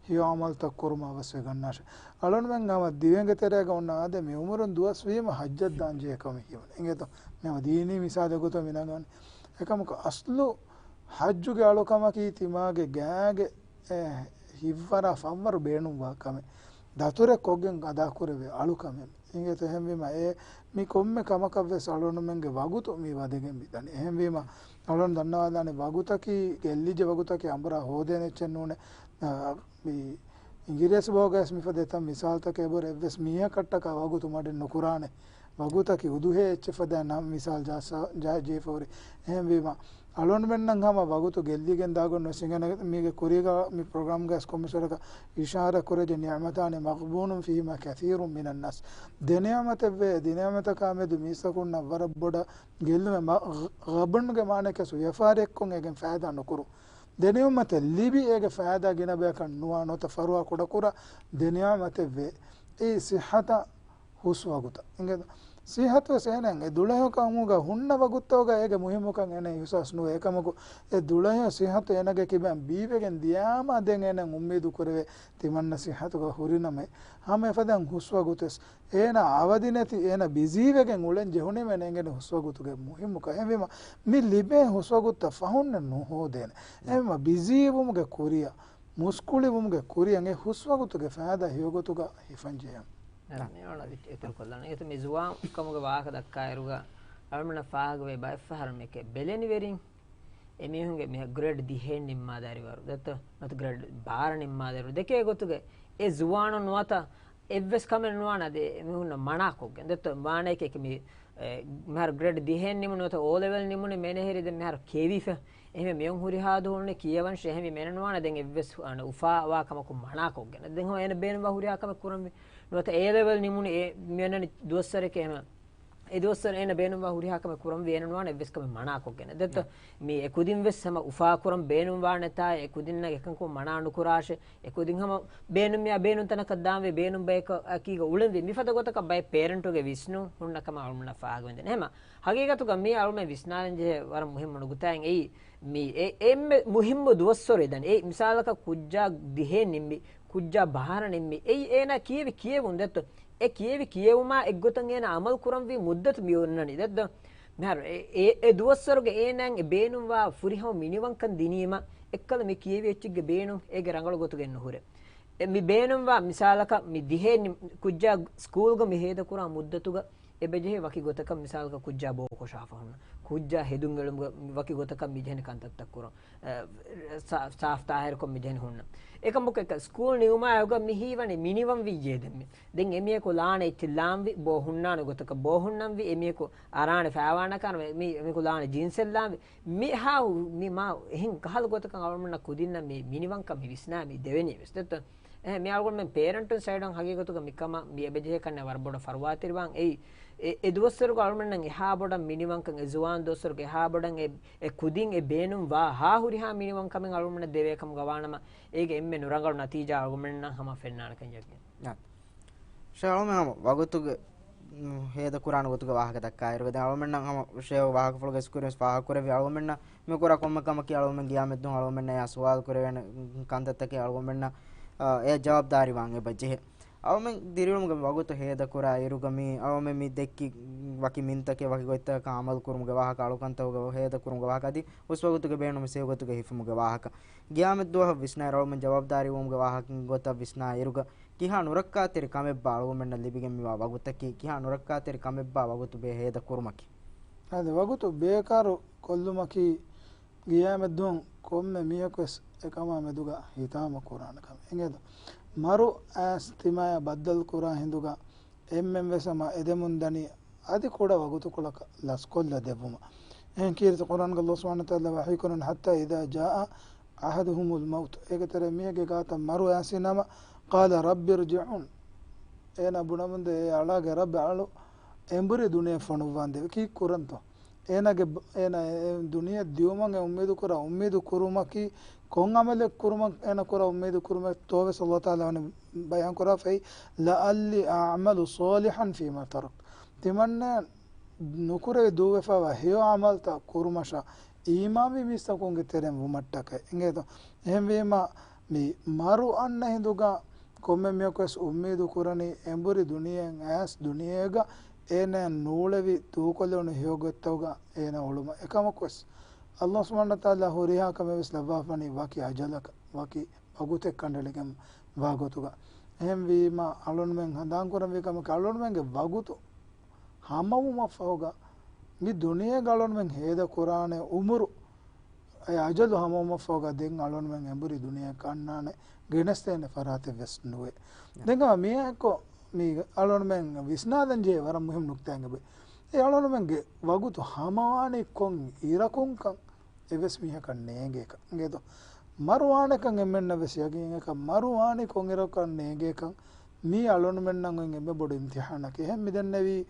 ހެޔޮ އަމަލުތައް ކުރުމަށް އަވަސްވެ ގަންނާށެ. އަޅުންމެން ހަމަ ދިވެންގެ ތެރޭގަ އޮންނަ އާދެ، މި އުމުރުން ދުވަސް ވީމަ ހައްޖަށް ދާން ޖެހޭ ކަމެއް ހީވަނީ. އިނގޭތޯ؟ މި ހަމަ ދީނީ މިސާލެއް ގޮތަށް މި ނަގަނީ. އެކަމަކު އަސްލު ހައްޖުގެ އަޅުކަމަކީ ތިމާގެ ގާގެ، އެ، ހިތްވަރާ ފަންވަރު ބޭނުންވާ ކަމެއް. ދަތުރެއް ކޮށްގެން އަދާކުރެވޭ އަޅުކަމެއް. އިނގޭތޯ؟ އެހެންވީމަ އެ މި ކޮންމެ ކަމަކަށްވެސް އަޅުންމެންގެ ވަގުތު މި ވަދެގެން މިދަނީ. އެހެންވީމަ އަޅުން ދަންނަވާލާނެ ވަގުތަކީ ގެއްލިއްޖެ ވަގުތަކީ އަނބުރާ ހޯދޭނެ އެއްޗެއް ނޫނޭ. އާ، މި އިނގިރޭސި ބަހުގައިވެސް މިފަދަ އެތައް މިސާލުތަކެއް އެބަހުރި އެއްވެސް މީހަކަށްޓަކާ ވަގުތު މަޑެއް ނުކުރާނެ. ވަގުތަކީ އުދުހޭ އެއްޗެއް ފަދައިން މިސާލު ޖާ-، ޖާ-، ޖެހިފަ ހުރި. އެހެންވީމަ އަޅުންމެންނަށް ހަމަ ވަގުތު ގެއްލިގެން ދާގޮތް ނުވެސް އިނގޭނެ. މީގެ ކުރީގަ މި ޕްރޮގްރާމްގައި ކޮންމެސް ވަރަކަށް އިޝާރާތް ކުރެއްވިއްޖެ، نعمتان مغبون فيهما كثير من الناس. ދެ ނިޢުމަތެއްވޭ، ދެ ނިޢުމަތަކާ މެދު މީސްތަކުންނަށް ވަރަށް ބޮޑަށް ގެއްލުމެއް މަ-، ޣަ-، ޣަބުންގެ މާނައަކީ ވިޔަފާރިއެއްކޮށް އޭގެން ފައިދާ ނުކުރުން. ދެ ނިޢުމަތެއް ލިބި އޭގެ ފައިދާ ގިނަ ބަޔަކަށް ނުވާ ނުވަތަ ފަރުވާ ކުޑަކުރާ ދެ ނިޢުމަތެއްވޭ. އެއީ ޞިއްޙަތާ ހުސް ވަގުތާ. އިނގޭތޯ؟ ޞިއްޙަތުވެސް އޭނަ އެ ދުޅަހެޔޮކަމުގަ ހުންނަ ވަގުތުގަ އޭގެ މުހިއްމުކަން އޭނަ އިޙްސާސް ނުވޭ. އެކަމަކު އެ ދުޅަހެޔޮ ޞިއްޙަތު އޭނަގެ ކިބައިން ބީވެގެން ދިޔާމަ ދެން އޭނަ އުއްމީދު ކުރެވޭ ތިމަންނަ ޞިއްޙަތުގަ ހުރިނަމަ. ހަމަ އެފަދައިން ހުސްވަގުތެސް އޭނަ އަވަދި ނެތި، އޭނަ ބިޒީވެގެން އުޅެން ޖެހުނީމަ އޭނަ އެނގޭނެ ހުސްވަގުތުގެ މުހިއްމުކަން. އެހެންވީމަ މި ލިބޭ ހުސްވަގުތައް ފަހުންނެއް ނުހޯދޭނެ. އެހެންވީމަ ބިޒީވުމުގެ ކުރިއަށް، މުސްކުޅިވުމުގެ ކުރިއަށް އެ ހުސްވަގުތުގެ ފައިދާ ހެޔޮގޮތުގަ ހިފަން ޖެހޭނެ. މި އަޅާ އިތުރު ކޮށްލާނަން. އެތަ މި ޒުވާން ކަމުގެ ވާހަކަ ދައްކާއިރުގަ އަޅުމެންނަށް ފާހަގަވޭ ބައެއްފަހަރު މިކެ ބެލެނިވެރިން އެމީހުންގެ މި ގްރޭޑް ދިހައެއް ނިންމާދާއިރު، ދެއްތޯ؟ ނުވަތަ ގްރޭޑް ބާރަ ނިންމާދާއިރު ދެކޭ ގޮތުގެ އެ ޒުވާނުން ނުވަތަ އެއްވެސް ކަމެއް ނުވާނެ އަދި އެމީހުންނަށް މަނާކޮށްގެން. ދެއްތޯ؟ ވާނެ އެކި މި، އެ، މިހާރު ގްރޭޑް ދިހައެއް ނިމުނު ނުވަތަ އޯ ލެވެލް ނިމުނު މޭނަހެރި ދެން މިހާރު ކެވިފަ. އެހެން މިއޮން ހުރިހާ ދުވަހުން ކިޔަވަން ޝެހެމި މޭނަ ނުވާނެ ދެން އެއްވެސް އަން އުފާވާ ކަމަކު މަނާކޮށްގެން. ދެން ހަމަ އޭނަ ބޭނުންވާ ހުރިހާ ކަމެއް ކުރަންވީ. ނުވަތަ އޭ ލެވެލް ނިމުނު އެ މިއަންނަނީ ދުވަސްވަރެކޭ ހަމަ އެ ދުވަސްވަރު އޭނަ ބޭނުންވާ ހުރިހާ ކަމެއް ކުރަންވީ އޭނަ ނުވާނެ އެއްވެސް ކަމެއް މަނާކޮށްގެން. ދެއްތޯ؟ މި އެ ކުދިން ވެސް ހަމަ އުފާކުރަން ބޭނުންވާނެތާ އެ ކުދިންނަށް އެކަންކުރުން މަނާ ނުކުރާށޭ. އެ ކުދިން ހަމަ ބޭނުން މިޔާ ބޭނުން ތަނަކަށް ދާންވީ ބޭނުން ބަޔަކަކީގަ އުޅެންވީ. މިފަދަ ގޮތަކަށް ބައެއް ޕޭރެންޓުގެ ވިސްނުން ހުންނަ ކަމަށް އަޅުމެންނަށް ފާހަގަވެދެން. އެހެމަ ހަގީގަތުގަ މީ އަޅުމެން ވިސްނާލަން ޖެހޭ ވަރަށް މުހިއްމު ނުކުތާއެއް އެއީ، މީ އެ-، އެންމެ މުހިއްމު ދުވަސްވަރު އެދަނީ. އެއީ މިސާލަކަށް ކުއްޖާ ދިހައެއް ނިންމި، ކުއްޖާ ބާރަ ނިންމި. އެއީ އޭނާ ކިޔެވި ކިޔެވުން ދެއްތޯ؟ އެ ކިޔެވި ކިޔެވުމާ އެއްގޮތަށް އޭނާ އަމަލު ކުރަންވީ މުއްދަތު މި އޮންނަނީ ދެއްތޯ؟ މިހާރު އެ، އެ، އެ ދުވަސްވަރުގެ އޭނާއަށް އެ ބޭނުންވާ ފުރިހަމަ މިނިވަންކަން ދިނީމަ އެއްކަލަ މި ކިޔެވި އެއްޗެއްގެ ބޭނުން އޭގެ ރަނގަޅު ގޮތުގައެއް ނުހުރޭ. އެ މި ބޭނުންވާ މިސާލަކަށް މި ދިހައެއް ނި-، ކުއްޖާ ސްކޫލްގަ މި ހޭދަކުރާ މުއްދަތުގަ އެބަޖެހޭ ވަކި ގޮތަކަށް މިސާލަކަށް ކުއްޖާ ބޯކޮށާފަ ހުންނަ، ކުއްޖާ ހެދުން އެޅުމުގަ ވަކި ގޮތަކަށް މިޖެހެނީ ކަންތައްތައް ކުރަން، އަ، ސާ-، ސާފް ތާހިރުކޮށް މިޖެހެނީ ހުންނަން. އެކަމަކު ސްކޫލް ނިމުމާއެކުގަ މި ހީވަނީ މިނިވަންވިއްޔޭ ދެންމެ. ދެން އެމީހަކު ލާނެ އެއްޗެއް ލާންވި، ބޯ ހުންނާނެ ގޮތަކަށް ބޯ ހުންނަންވި، އެމީހަކު އަރާނެ ފައިވާނަކާނެ މި، އެމީހަކު ލާނެ ޖިންސެއް ލާންވި. މިހާ މި މާ އެހެން ކަހަލަ ގޮތަކަށް އަޅުމެންނަށް ކުދިންނަށް މި މިނިވަންކަން މި ވިސްނާ މި ދެވެނީ ވެސް ދެއްތޯ؟ އެހެން މި އަޅުގަނޑުމެން ޕޭރެންޓުން ސައިޑުން ހަގީގަތުގަ މިކަމަށް މި އެބަޖެހޭ ކަންނޭ ވަރަށް ބޮޑަށް ފަރުވާތެރިވާން އެއީ، އެ، އެ ދުވަސްވަރުގަ އަޅުމެންނަށް އެހާ ބޮޑަށް މިނިވަންކަން، އެ ޒުވާން ދުވަސްވަރުގެ އެހާ ބޮޑަށް އެ، އެ ކުދިން އެ ބޭނުންވާ ހާ ހުރިހާ މިނިވަންކަމެއް އަޅުމެންނަށް ދެވޭ ކަމުގަ ވާނަމަ، އޭގެ އެންމެ ނުރަނގަޅު ނަތީޖާ އަޅުގަނޑުމެންނަށް ހަމަ ފެންނާނެކަން ޔަގީން. ޝޭޚް އަޅުމެން ހަމަ ވަގުތުގެ، މް، ހޭދަކުރާނެ ގޮތުގެ ވާހަކަ ދައްކާއިރުގަ ދެން އަޅުމެންނަށް ހަމަ ޝޭޚް ވާހަކަފުޅުގެ އިސްކުރިން ވެސް ފާހަގަކުރެއްވި އަޅުމެންނަށް މި ކުރާ ކޮންމެ ކަމަކީ އަޅުމެން ގިޔާމަތްދުވަހު އަޅުމެންނަށް އެއާ ސުވާލު ކުރެވޭނެ ކަންތައްތަކެއް އަޅުގަނޑުމެންނަށް، އާ، އެ ޖަވާބުދާރީވާން އެބަ ޖެހޭ. އަޅުމެން ދިރިއުޅުމުގެ ވަގުތު ހޭދަކުރާ އިރުގަ މި އަޅުމެން މި ދެއްކި ވަކި މިންތަކެއް ވަކި ގޮތްތަކަކަށް އަމަލު ކުރުމުގެ ވާހަކަ، އަޅުކަންތަކުގެ ހޭދަކުރުމުގެ ވާހަކަ އަދި ހުސްވަގުތުގެ ބޭނުން މި ސެވި ގޮތުގެ ހިފުމުގެ ވާހަކަ. ގިޔާމަތްދުވަހަށް ވިސްނާއިރު އަޅުމެން ޖަވާބުދާރީވުމުގެ ވާހަކަ ގޮތަށް ވިސްނާ އިރުގަ ކިހާ ނުރައްކާތެރި ކަމެއްބާ އަޅުގަނޑުމެންނަށް ލިބިގެން މިވާ ވަގުތަކީ؟ ކިހާ ނުރައްކާތެރި ކަމެއްބާ ވަގުތު ބޭ ހޭދަ ކުރުމަކީ؟ އަދި ވަގުތު ބޭކާރު ކޮށްލުމަކީ ގިޔާމަތްދުވަހު ކޮންމެ މީހަކުވެސް އެކަމާ މެދުގަ ހިތާމަ ކުރާނެ ކަމެއް. އިނގޭތޯ؟ މަރު އައިސް ތިމާޔާ ބައްދަލު ކުރާ ހިނދުގަ އެންމެން ވެސް ހަމަ އެދެމުން ދަނީ އަދި ކުޑަ ވަގުތުކޮޅަކަށް ލަސްކޮށްލަ ދެއްވުމަށް. އެހެން ކީރިތި ޤުރްއާންގަ ﷲ ސުބްޙާނަހޫ ވަތަޢާލާ ވަޙީކުރަން، حتى إذا جاء أحدهم الموت، އޭގެ ތެރޭ މީހެއްގެ ގާތަށް މަރު އައިސި ނަމަ، قال رب ارجعون، އޭނާ ބުނަމުންދޭ އޭ އަޅާގެ ރައްބެ އަޅު އެނބުރި ދުނިޔެ ފޮނުއްވާނދޭވެ. ކީއްކުރަންތޯ؟ އޭނާގެ ބ-، އޭނާ އެ ދުނިޔެ ދިއުމަށް އެ އުއްމީދު ކުރާ އުއްމީދު ކުރުމަކީ ކޮން ޢަމަލެއް ކުރުމަށް އޭނާ ކުރާ އުއްމީދު ކުރުމެއްތޯވެސް ﷲ ތަޢާލާ ވަނީ ބަޔާން ކުރާފައި، لعلي أعمل صالحا فيما تركت. ތިމަންނަ ނުކުރެވި ދޫވެފައިވާ ހެޔޮ ޢަމަލުތައް ކުރުމަށާ އީމާންވި މީސްތަކުންގެ ތެރެއިން ވުމަށްޓަކައި. އިނގޭތޯ؟ އެހެންވީމަ، މި މަރު އަންނަ ހިނދުގަ ކޮންމެ މީހަކުވެސް އުއްމީދު ކުރަނީ އެނބުރި ދުނިޔެއިން އައިސް ދުނިޔޭގަ އޭނަ ނޫޅެވި ދޫކޮށްލެވުނު ހެޔޮގޮތްތަކުގަ އޭނަ އުޅުމަށް. އެކަމަކުވެސް، ﷲ ސުބްޙާނަހޫ ވަތަޢާލާ ހުރިހާ ކަމެއް ވެސް ލައްވާފަނީ ވަކި އަޖަލަކަށް، ވަކި ވަގުތެއް ކަނޑައެޅިގެން ވާގޮތުގަ. އެހެންވީމަ، އަޅުންމެން ހަނދާންކުރަންވީ ކަމަކީ، އަޅުންމެންގެ ވަގުތު ހަމަވުމަށްފަހުގަ، މި ދުނިޔޭގަ އަޅުންމެން ހޭދަ ކުރާނެ އުމުރު، އެ އަޖަލު ހަމަވުމަށްފަހުގަ ދެން އަޅުންމެން އެނބުރި ދުނިޔެއަށް އަންނާނެ ގެނެސްދޭނެ ފަރާތެއް ވެސް ނުވޭ. ދެން މިއާއެއްކޮށް، މި އަޅުންމެން ވިސްނާލަން ޖެހޭ ވަރަށް މުހިންމު ނުކްތާއެއް އެބައޮތް. އެ އަޅުންމެންގެ ވަގުތު ހަމަވާނީ ކޮން އިރަކުންކަން އެއްވެސް މީހަކަށް ނޭނގޭކަށް. އިނގޭތޯ؟ މަރުވާނެކަން އެންމެންނަށް ވެސް ޔަގީންއެކަށް، މަރުވާނީ ކޮން އިރަކަށް ނޭނގޭކަން މީ އަޅުންމެންނަށް އޮތް އެންމެ ބޮޑު އިމްތިޙާނަކީ. އެހެން މިދެންނެވީ،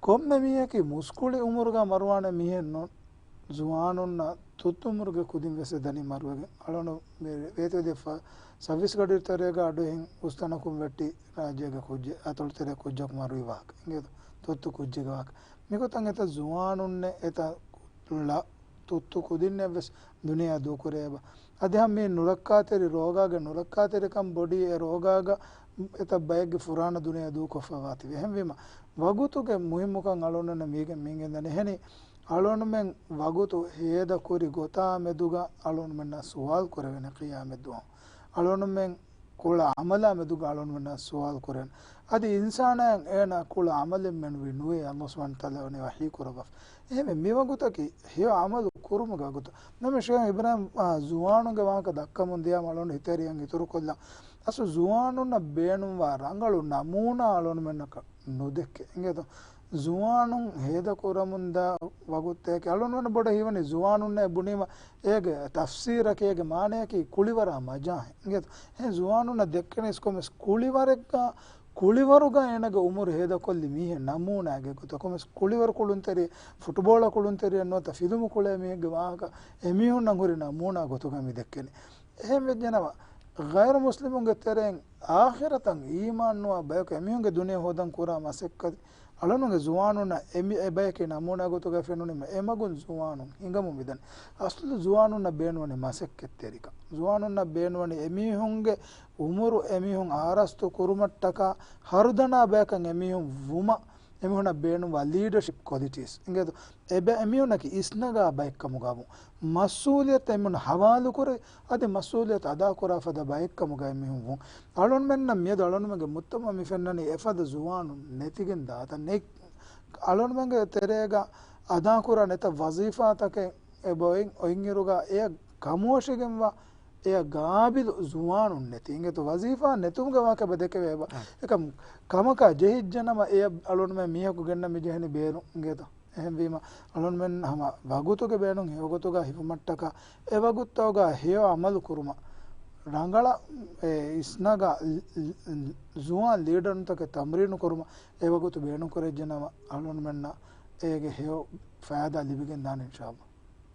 ކޮންމެ މީހަކީ މުސްކުޅި އުމުރުގަ މަރުވާނެ މީހެއް ނޫން. ޒުވާނުންނަށް ތުއްތު އުމުރުގެ ކުދިން ވެސް އެ ދަނީ މަރުވެގެން. އަޅުން ވޭތުވެދިޔަ ސައްވީސް ގަޑި ތެރޭގަ އަޑުއެހިން އުސްތަނަކުން ވެއްޓި ރާއްޖޭގެ ކުއްޖެއް، އަތޮޅު ތެރޭ ކުއްޖަކު މަރުވި ވާހަކަ. އިނގޭތޯ؟ ތުއްތު ކުއްޖެއްގެ ވާހަކަ. މިގޮތަށް އެތައް ޒުވާނުންނެއް އެތައް ތުއްތު ކުދިންނެއް ވެސް ދުނިޔެއާ ދޫކުރޭ އެބަ. އަދި ހަމަ މި ނުރައްކާތެރި ރޯގާގެ ނުރައްކާތެރިކަން ބޮޑީ އެ ރޯގާގަ އެތައް ބައެއްގެ ފުރާނަ ދުނިޔެއާ ދޫކޮށްފަވާތީވެ. އެހެންވީމަ، ވަގުތުގެ މުހިއްމުކަން އަޅުންނަށް މީގެން މިނގެންދަނީ. އެހެނީ، އަޅުންމެން ވަގުތު ހޭދަކުރި ގޮތާ މެދުގަ އަޅުންމެންނާ ސުވާލު ކުރެވޭނެ ޤިޔާމަތްދުވަހު. އަޅުންމެން ކުޅަ އަމަލާ މެދުގަ އަޅުންމެންނާ ސުވާލު ކުރޭނެ. އަދި އިންސާނާއަށް އޭނާ ކުޅަ އަމަލެއް މެނުވީ ނުވޭ، ﷲ ސުބްޙާނަހޫ ވަތަޢާލާ ވަޙީ ކުރައްވާފަ. އެހެންވެ، މިވަގުތަކީ ހެޔޮ އަމަލު ކުރުމުގެ ވަގުތު. ނަމަ ޝޭޚް އިބްރާހިމް، އާ، ޒުވާނުންގެ ވާހަކަ ދައްކަމުން ދިޔާމަ އަޅުން ހިތަރިއަށް އިތުރުކޮށްލަން. އަސްލު ޒުވާނުންނަށް ބޭނުންވާ ރަނގަޅު ނަމޫނާ އަޅުންމެންނަކަށް ނުދެއްކޭ. އިނގޭތޯ؟ ޒުވާނުން ހޭދަކުރަމުންދާ ވަގުތެކޭ. އަޅުންމެން ބޮޑަށް ހީވަނީ ޒުވާނުންނޭ ބުނީމަ އޭގެ ތަފްސީރަކީ، އޭގެ މާނަޔަކީ ކުޅިވަރާ މަޖާހެއް. އިނގޭތޯ؟ އެހެން ޒުވާނުންނަށް ދެއްކެނީސް ކޮންމެސް ކުޅިވަރެއްގަ، ކުޅިވަރުގަ އޭނަގެ އުމުރު ހޭދަކޮށްލި މީހެއް ނަމޫނާގެ ގޮތަށް. ކޮންމެސް ކުޅިވަރު ކުޅުންތެރި، ފުޓުބޯޅަ ކުޅުންތެރިއެއް ނުވަތަ ފިލުމު ކުޅޭ މީހެއްގެ ވާހަކަ އެމީހުންނަށް ހުރި ނަމޫނާ ގޮތުގަ މި ދެއްކެނީ. އެހެން ވެއްޖެނަމަ، ޣައިރު މުސްލިމުންގެ ތެރެއިން އާޚިރަތަށް އީމާން ނުވާ ބަޔަކު އެމީހުންގެ ދުނިޔެ ހޯދަން ކުރާ މަސައްކަތް އަޅުނުގެ ޒުވާނުންނަށް އެމި-، އެބަޔަކީ ނަމޫނާ ގޮތުގަ ފެނުނީމަ، އެމަގުން ޒުވާނުން ހިނގަމުން މިދަނީ. އަސްލު ޒުވާނުންނަށް ބޭނުންވަނީ މަސައްކަތްތެރިކަން. ޒުވާނުންނަށް ބޭނުންވަނީ އެމީހުންގެ އުމުރު އެމީހުން އާރަސްތު ކުރުމަށްޓަކާ ހަރުދަނާ ބަޔަކަށް އެމީހުން ވުމަށް. އެމީހުންނަށް ބޭނުންވާ ލީޑަޝިޕް ކޮލިޓީސް އިނގޭތޯ؟ އެބަ އެމީހުންނަކީ އިސްނަގާ ބައެއްކަމުގަ ވުން. މަސްއޫލިއްޔަތު އެމީހުން ހަވާލުކުރެވި، އަދި މަސްއޫލިއްޔަތު އަދާކުރާ ފަދަ ބައެއްކަމުގަ އެމީހުން ވުން. އަޅުންމެންނަށް މިއަދު އަޅުންމެންގެ މުޖްތަމަޢަށް މި ފެންނަނީ އެފަދަ ޒުވާނުން ނެތިގެން ދާތަން. އަޅުންމެންގެ ތެރޭގަ އަދާކުރާނެ އެތައް ވަޒީފާތަކެއް އެބަ އޮތް، އޮތްއިރުގަ އެޔަށް ކަމުވޮށިގެންވާ އެޔަށް ގާބިލު ޒުވާނުން ނެތި. އިނގޭތޯ؟ ވަޒީފާ ނެތުމުގެ ވާހަކަ އެބަ ދެކެވޭ އެބަ. އެކަމް ކަމަކާ ޖެހިއްޖެނަމަ އެޔަށް އަޅުންމެން މީހަކު ގެންނަން މި ޖެހެނީ ބޭރު. އިނގޭތޯ؟ އެހެންވީމަ، އަޅުންމެން ހަމަ ވަގުތުގެ ބޭނުން ހެޔޮގޮތުގަ ހިފުމަށްޓަކާ، އެ ވަގުތުތަކުގަ ހެޔޮ އަމަލު ކުރުމަށް، ރަނގަޅަށް އެ އިސްނަގާ ޒުވާން ލީޑަރުންތަކެއް ތަމްރީނު ކުރުމަށް އެ ވަގުތު ބޭނުން ކުރެއްޖެނަމަ، އަޅުންމެންނަށް އޭގެ ހެޔޮ ފައިދާ ލިބިގެން ދާނެ އިންޝާﷲ.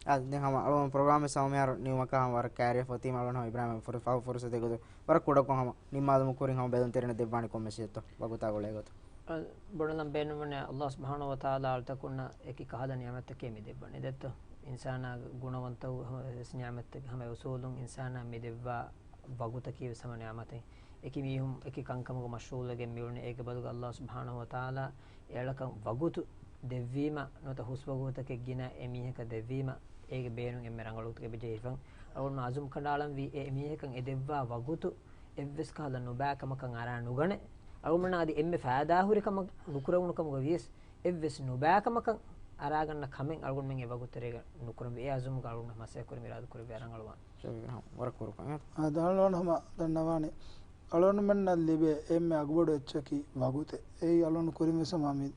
އާ، ދެން ހަމަ އަޅުގަނޑު ޕްރޮގްރާމެއް ހަމަ މިހާރު ނިމުމަކާ ހަމަ ވަރަށް ކައިރިވެފަ އޮތީމަ އަޅުގަނޑު ހަމަ އިބްރާހިމް ފުރި-، ފަހު ފުރުސަތެއް ގޮތުން ވަރަށް ކުޑަކޮށް ހަމަ ބެލުންތެރިންނަށް ދެއްވާނެ ކޮންމެސެޖެއްތޯ ވަގުތާ ގުޅޭ ގޮތުން؟ އަ، ބޮޑަށް ބޭނުންވަނީ ﷲ ސުބްޙާނަހޫ ވަތަޢާލާ އަޅުތަކުންނަށް އެކި ކަހަލަ ނިޢުމަތްތަކެއް މި ދެއްވަނީ. ދެއްތޯ؟ އިންސާނާ ގުނަވަންތަވު ހަމަ ވެސް ނިޢުމަތްތަކެއް ހަމަ އުސޫލުން އިންސާނާ މި ދެއްވާ ވަގުތަކީ ވެސް ހަމަ ނިޢުމަތެއް. އެކި މީހުން އެކި ކަންކަމުގަ މަޝްޣޫލުވެގެން މިއުޅެނީ. އޭގެ ބަދަލުގަ ﷲ ސުބްޙާނަހޫ ވަތަޢާލާ އެއަޅަކަށް ވަގުތު ދެއްވީމަ، ނުވަތަ ހުސްވަގުތުތަކެއް ގިނަ އެ މީހަކަށް ދެއްވީމަ، އޭގެ ބޭނުން އެންމެ ރަނގަޅު ގޮތަކަށް އެބަ ޖެހިފަ. އަޅުގަނޑު އަޒުމް ކަނޑައަޅަންވީ އެ މީހަކަށް އެ ދެއްވާ ވަގުތު އެއްވެސް ކަހަލަ ނުބައި ކަމަކަށް އަރާ ނުގަނެ، އަޅުގަނޑަށް އަދި އެންމެ ފައިދާހުރި ކަމަށް ނުކުރެވުނު ކަމުގަ ވިޔަސް، އެއްވެސް ނުބައި ކަމަކަށް އަރާގަންނަ ކަމެއް އަޅުގަނޑުމެން އެ ވަގުތު ތެރޭގަ ނުކުރަންވީ. އެ އަޒުމުގަ އަޅުގަނޑު މަސައްކަތް ކުރި މިރާދު ކުރެއްވި ރަނގަޅުވާނެ. ޝަބީރު، ހަމަ ވަރަށް ކުރުކޮށް. އާ، ދާން އަޅުގަނޑު ހަމަ ދަންނަވާނެ، އަޅުގަނޑުމެންނަށް ލިބޭ އެންމެ އަގުބޮޑު އެއްޗަކީ ވަގުތެއް. އެއީ އަޅުގަނޑު ކުރިން ވެސް ހަމަ މި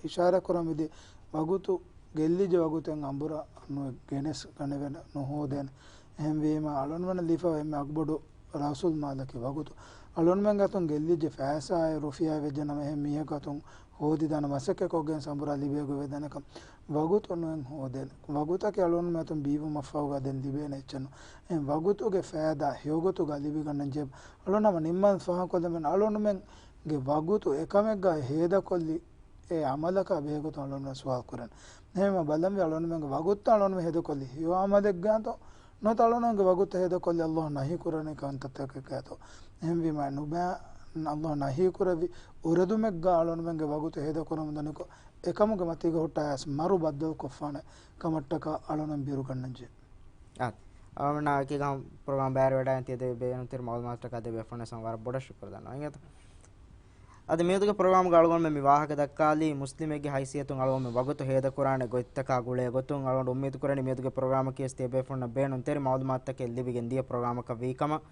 އިޝާރާތް ކުރަމުން މިދިޔަ ވަގުތު ގެއްލިއްޖެ ވަގުތެއް އަނބުރާ ނުވެ ގެނެސް ގަނެވެ ނުހޯދޭނެ. އެހެންވީމަ އަޅުގަނޑުމެންނަށް ލިބިފައިވާ އެންމެ އަގުބޮޑު ރަސްއުލް މާލަކީ ވަގުތު. އަޅުގަނޑުމެންގެ އަތުން ގެއްލިއްޖެ ފައިސާއެއް ރުފިޔާއެއް ވެއްޖެނަމަ އެހެން މީހަކު އަތުން ހޯދިދާނެ މަސައްކަތް ކޮށްގެން އަނބުރާ ލިބޭ ގޮތް ވެދާނެކަން ވަގުތު ނުއެއް ހޯދޭނެ. ވަގުތަކީ އަޅުގަނޑުމެން އަތުން ބީވުމަށްފަހުގަ ދެން ލިބޭނެ އެއްޗެއް ނޫން. އެހެން ވަގުތުގެ ފައިދާ ހެޔޮގޮތުގަ ލިބިގަންނަން ޖެހޭ. އަޅުގަނޑު ހަމަ ނިންމަން ފާހަގަކޮށްލަމެން އަޅުގަނޑުމެންގެ ވަގުތު އެކަމެއްގައި ހޭދަކޮށްލީ އެ އަމަލަކާ ބެހޭގޮތުން އަޅުގަނޑުމެން ސުވާލު ކުރަން. އެހެންވީމަ ބަލަންވީ އަޅުގަނޑުމެންގެ ވަގުތު އަޅުގަނޑުމެން ހޭދަކޮށްލީ ހެޔޮ އަމަލެއްގާތޯ ނުވަތަ އަޅުގަނޑުމެންގެ ވަގުތު ހޭދަކޮށްލީ އައްލާހު ނަހީ ކުރަނީ ކަންތައްތަކެއްގާތޯ. އެހެންވީމަ ނުބައި އައްލާހު ނަހީ ކުރެއްވި އުރެދުމެއްގާ އަޅުގަނޑުމެންގެ ވަގުތު ހޭދަކުރަމުންދަނިކޮށް، އެކަމުގެ މަތީގަ ހުއްޓާ އައިސް މަރު ބައްދަލުކޮށްފާނެ ކަމަށްޓަކާ އަޅުގަނޑުމެން ބިރުގަންނަންޖެހޭ. އާ، އަޅުގަނޑާ އެކީގަ ޕްރޮގްރާމް ބައިވެރިވެވަޑައިގެން ތިޔަ ދެ ބޭނުންތެރި މައުލޫމާތުތަކާ ދެ ބޭފުޅުންނަށް ވަރަށް ބޮޑަށް ޝުކުރު ދަންނަވަން އިނގޭތަ؟ އަދި މިއަދުގެ ޕްރޮގްރާމްގަ އަޅުގަނޑުމެން މި ވާހަކަ ދައްކާލީ، މުސްލިމެއްގެ ހައިސިއްޔަތުން އަޅުގަނޑުމެން ވަގުތު ހޭދަކުރާނެ ގޮތްތަކާ ގުޅޭ ގޮތުން. އަޅުގަނޑު އުއްމީދު ކުރަނީ މިއަދުގެ ޕްރޮގްރާމަކީވެސް ތިޔަ ބޭފުޅުންނަށް ބޭނުންތެރި މައުލޫމާތުތަކެއް ލިބިގެން ދިޔަ ޕްރޮގްރާމަކަށް ވީ ކަމަށް.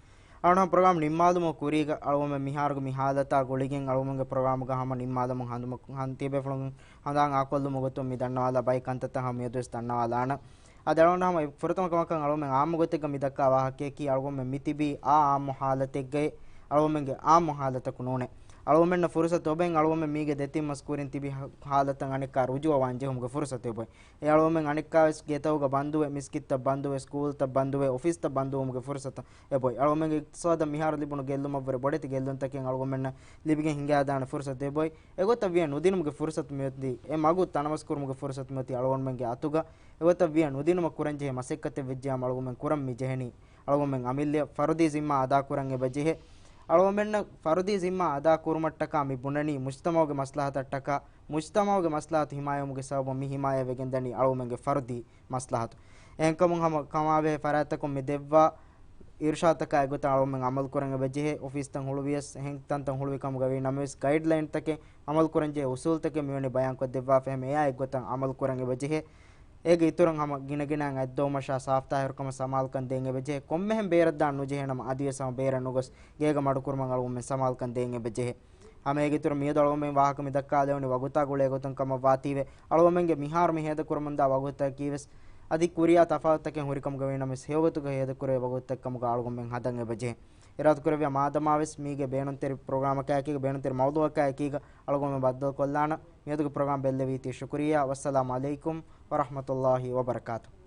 އަޅުގަނޑު ޕްރޮގްރާމް ނިންމާލުމުގެ ކުރީގަ އަޅުގަނޑުމެން މިހާރުގެ މި ހާލަތާ ގުޅިގެން އަޅުގަނޑުގެ ޕްރޮގްރާމްގަ ހަމަ ނިންމާލަމުން ހަނދުމަ-، ހަން-، ތިޔަ ބޭފުޅުން ހަނދާން އާކޮށްލުމުގެ ގޮތުން މި ދަންނަވާލާ ބައެއް ކަންތައްތައް ހަމަ މިއަދުވެސް ދަންނަވާލާނަން. އަދި އަޅުގަނޑު ހަމަ ފުރަތަމަ ކަމަކަށް އަޅުގަނޑުމެން އާއްމު ގޮތެއްގަ މި ދައްކާ ވާހަކަޔަކީ އަޅުގަނޑުމެން މި ތިބީ އާ އާއްމު ހާލަތެއްގައޭ، އަޅުގަނޑުމެންގެ އާއްމު ހާލަތަކު ނޫނޭ. އަޅުގަނޑުމެންނަށް ފުރުސަތު އޮބެން އަޅުގަނޑުމެން މީގެ ދެތިން މަސް ކުރިން ތިބި ހާ-، ހާލަތަށް އަނެއްކާ ރުޖޫޢަވާން ޖެހުމުގެ ފުރުސަތު އެބޮތް. އެ އަޅުގަނޑުމެން އަނެއްކާވެސް ގެތަކުގަ ބަންދުވެ، މިސްކިތްތައް ބަންދުވެ، ސްކޫލްތައް ބަންދުވެ، އޮފީސްތައް ބަންދުވުމުގެ ފުރުސަތު އެބޮތް. އަޅުގަނޑުމެންގެ އިޤްތިޞާދަށް މިހާރު ލިބުނު ގެއްލުމަށްވުރެ ބޮޑެތި ގެއްލުންތަކެއް އަޅުގަނޑުމެންނަށް ލިބިގެން ހިނގާދާނެ ފުރުސަތު އެބޮތް. އެގޮތަށް ވިޔަ ނުދިނުމުގެ ފުރުސަތު މިއޮތީ، އެ މަގު ތަނަވަސްކުރުމުގެ ފުރުސަތު މިއޮތީ އަޅުގަނޑުމެންގެ އަތުގަ. އެގޮތަށް ވިޔަ ނުދިނުމަށް ކުރަންޖެހޭ މަސައްކަތެއް ވެއްޖެއްޔާމު އަޅުގަނޑުމެން ކުރަން މި ޖެހެނީ. އަޅުގަނޑުމެން އަމިއްލަ ފަރުދީ ޒިންމާ އަދާކުރަން އެބަޖެހޭ. އަޅުގަނޑުމެންނަށް ފަރުދީ ޒިންމާ އަދާކުރުމަށްޓަކާ މި ބުނަނީ މުޖްތަމަޢުގެ މަސްލަހަތަށްޓަކާ، މުޖްތަމަޢުގެ މަސްލަހަތު ހިމާޔަވުމުގެ ސަބަބުން މި ހިމާޔަތްވެގެންދަނީ އަޅުގަނޑުމެންގެ ފަރުދީ މަސްލަހަތު. އެހެންކަމުން ހަމަ ކަމާބެހޭ ފަރާތްތަކުން މި ދެއްވާ އިރުޝާދުތަކާ އެގޮތަށް އަޅުގަނޑުމެން އަމަލު ކުރަން އެބަޖެހޭ. އޮފީސްތައް ހުޅުވިޔަސް އެހެން ތަންތަން ހުޅުވި ކަމުގަ ވީ ނަމަވެސް، ގައިޑްލައިންތަކެއް އަމަލު ކުރަންޖެހޭ އުސޫލުތަކެއް މިވަނީ ބަޔާންކޮށްދެއްވާފަ، އެހެން އެއާ އެއްގޮތަށް އަމަލު ކުރަން އެބަޖެހޭ. އޭގެ އިތުރުން ހަމަ ގިނަގިނައިން އަތްދޮވުމަށާ ސާފުތާހިރުކަމަށް ސަމާލުކަން ދޭން އެބަޖެހޭ. ކޮންމެހެން ބޭރަށް ދާން ނުޖެހޭނަމަ އަދިވެސް ހަމަ ބޭރަށް ނުގޮސް ގޭގަ މަޑުކުރުމަށް އަޅުގަނޑުމެން ސަމާލުކަން ދޭން އެބަޖެހޭ. ހަމަ އޭގެ އިތުރުން މިއަދު އަޅުގަނޑުމެން ވާހަކަ މި ދައްކާލެވުނީ ވަގުތާ ގުޅޭ ގޮތުން ކަމަށް ވާތީވެ، އަޅުގަނޑުމެންގެ މިހާރު މި ހޭދަކުރަމުންދާ ވަގުތަކީވެސް އަދި ކުރިޔާ ތަފާތުތަކެއް ހުރިކަމުގަ ވީނަމަވެސް، ހެޔޮގޮތުގަ ހޭދަކުރެވޭ ވަގުތުތައް ކަމުގަ އަޅުގަނޑުމެން ހަދަން އެބަޖެހޭ. އިރާދަކުރެއްވިޔާ މާދަމާވެސް މީގެ ބޭނުންތެރި ޕްރޮގްރާމަކާއެކީގަ، ބޭނުންތެރި މައުޟޫޢަކާއެކީގަ އަޅުގަނޑުމެން ބައްދަލުކޮށްލާނަން. މިއަދުގެ ޕްރޮގްރާމް ބެއްލެވީތީ ޝުކުރިއްޔާ. ވައްސަލާމު ޢަލައިކުމް ވަރަޙްމަތުﷲި ވަބަރަކާތުހު.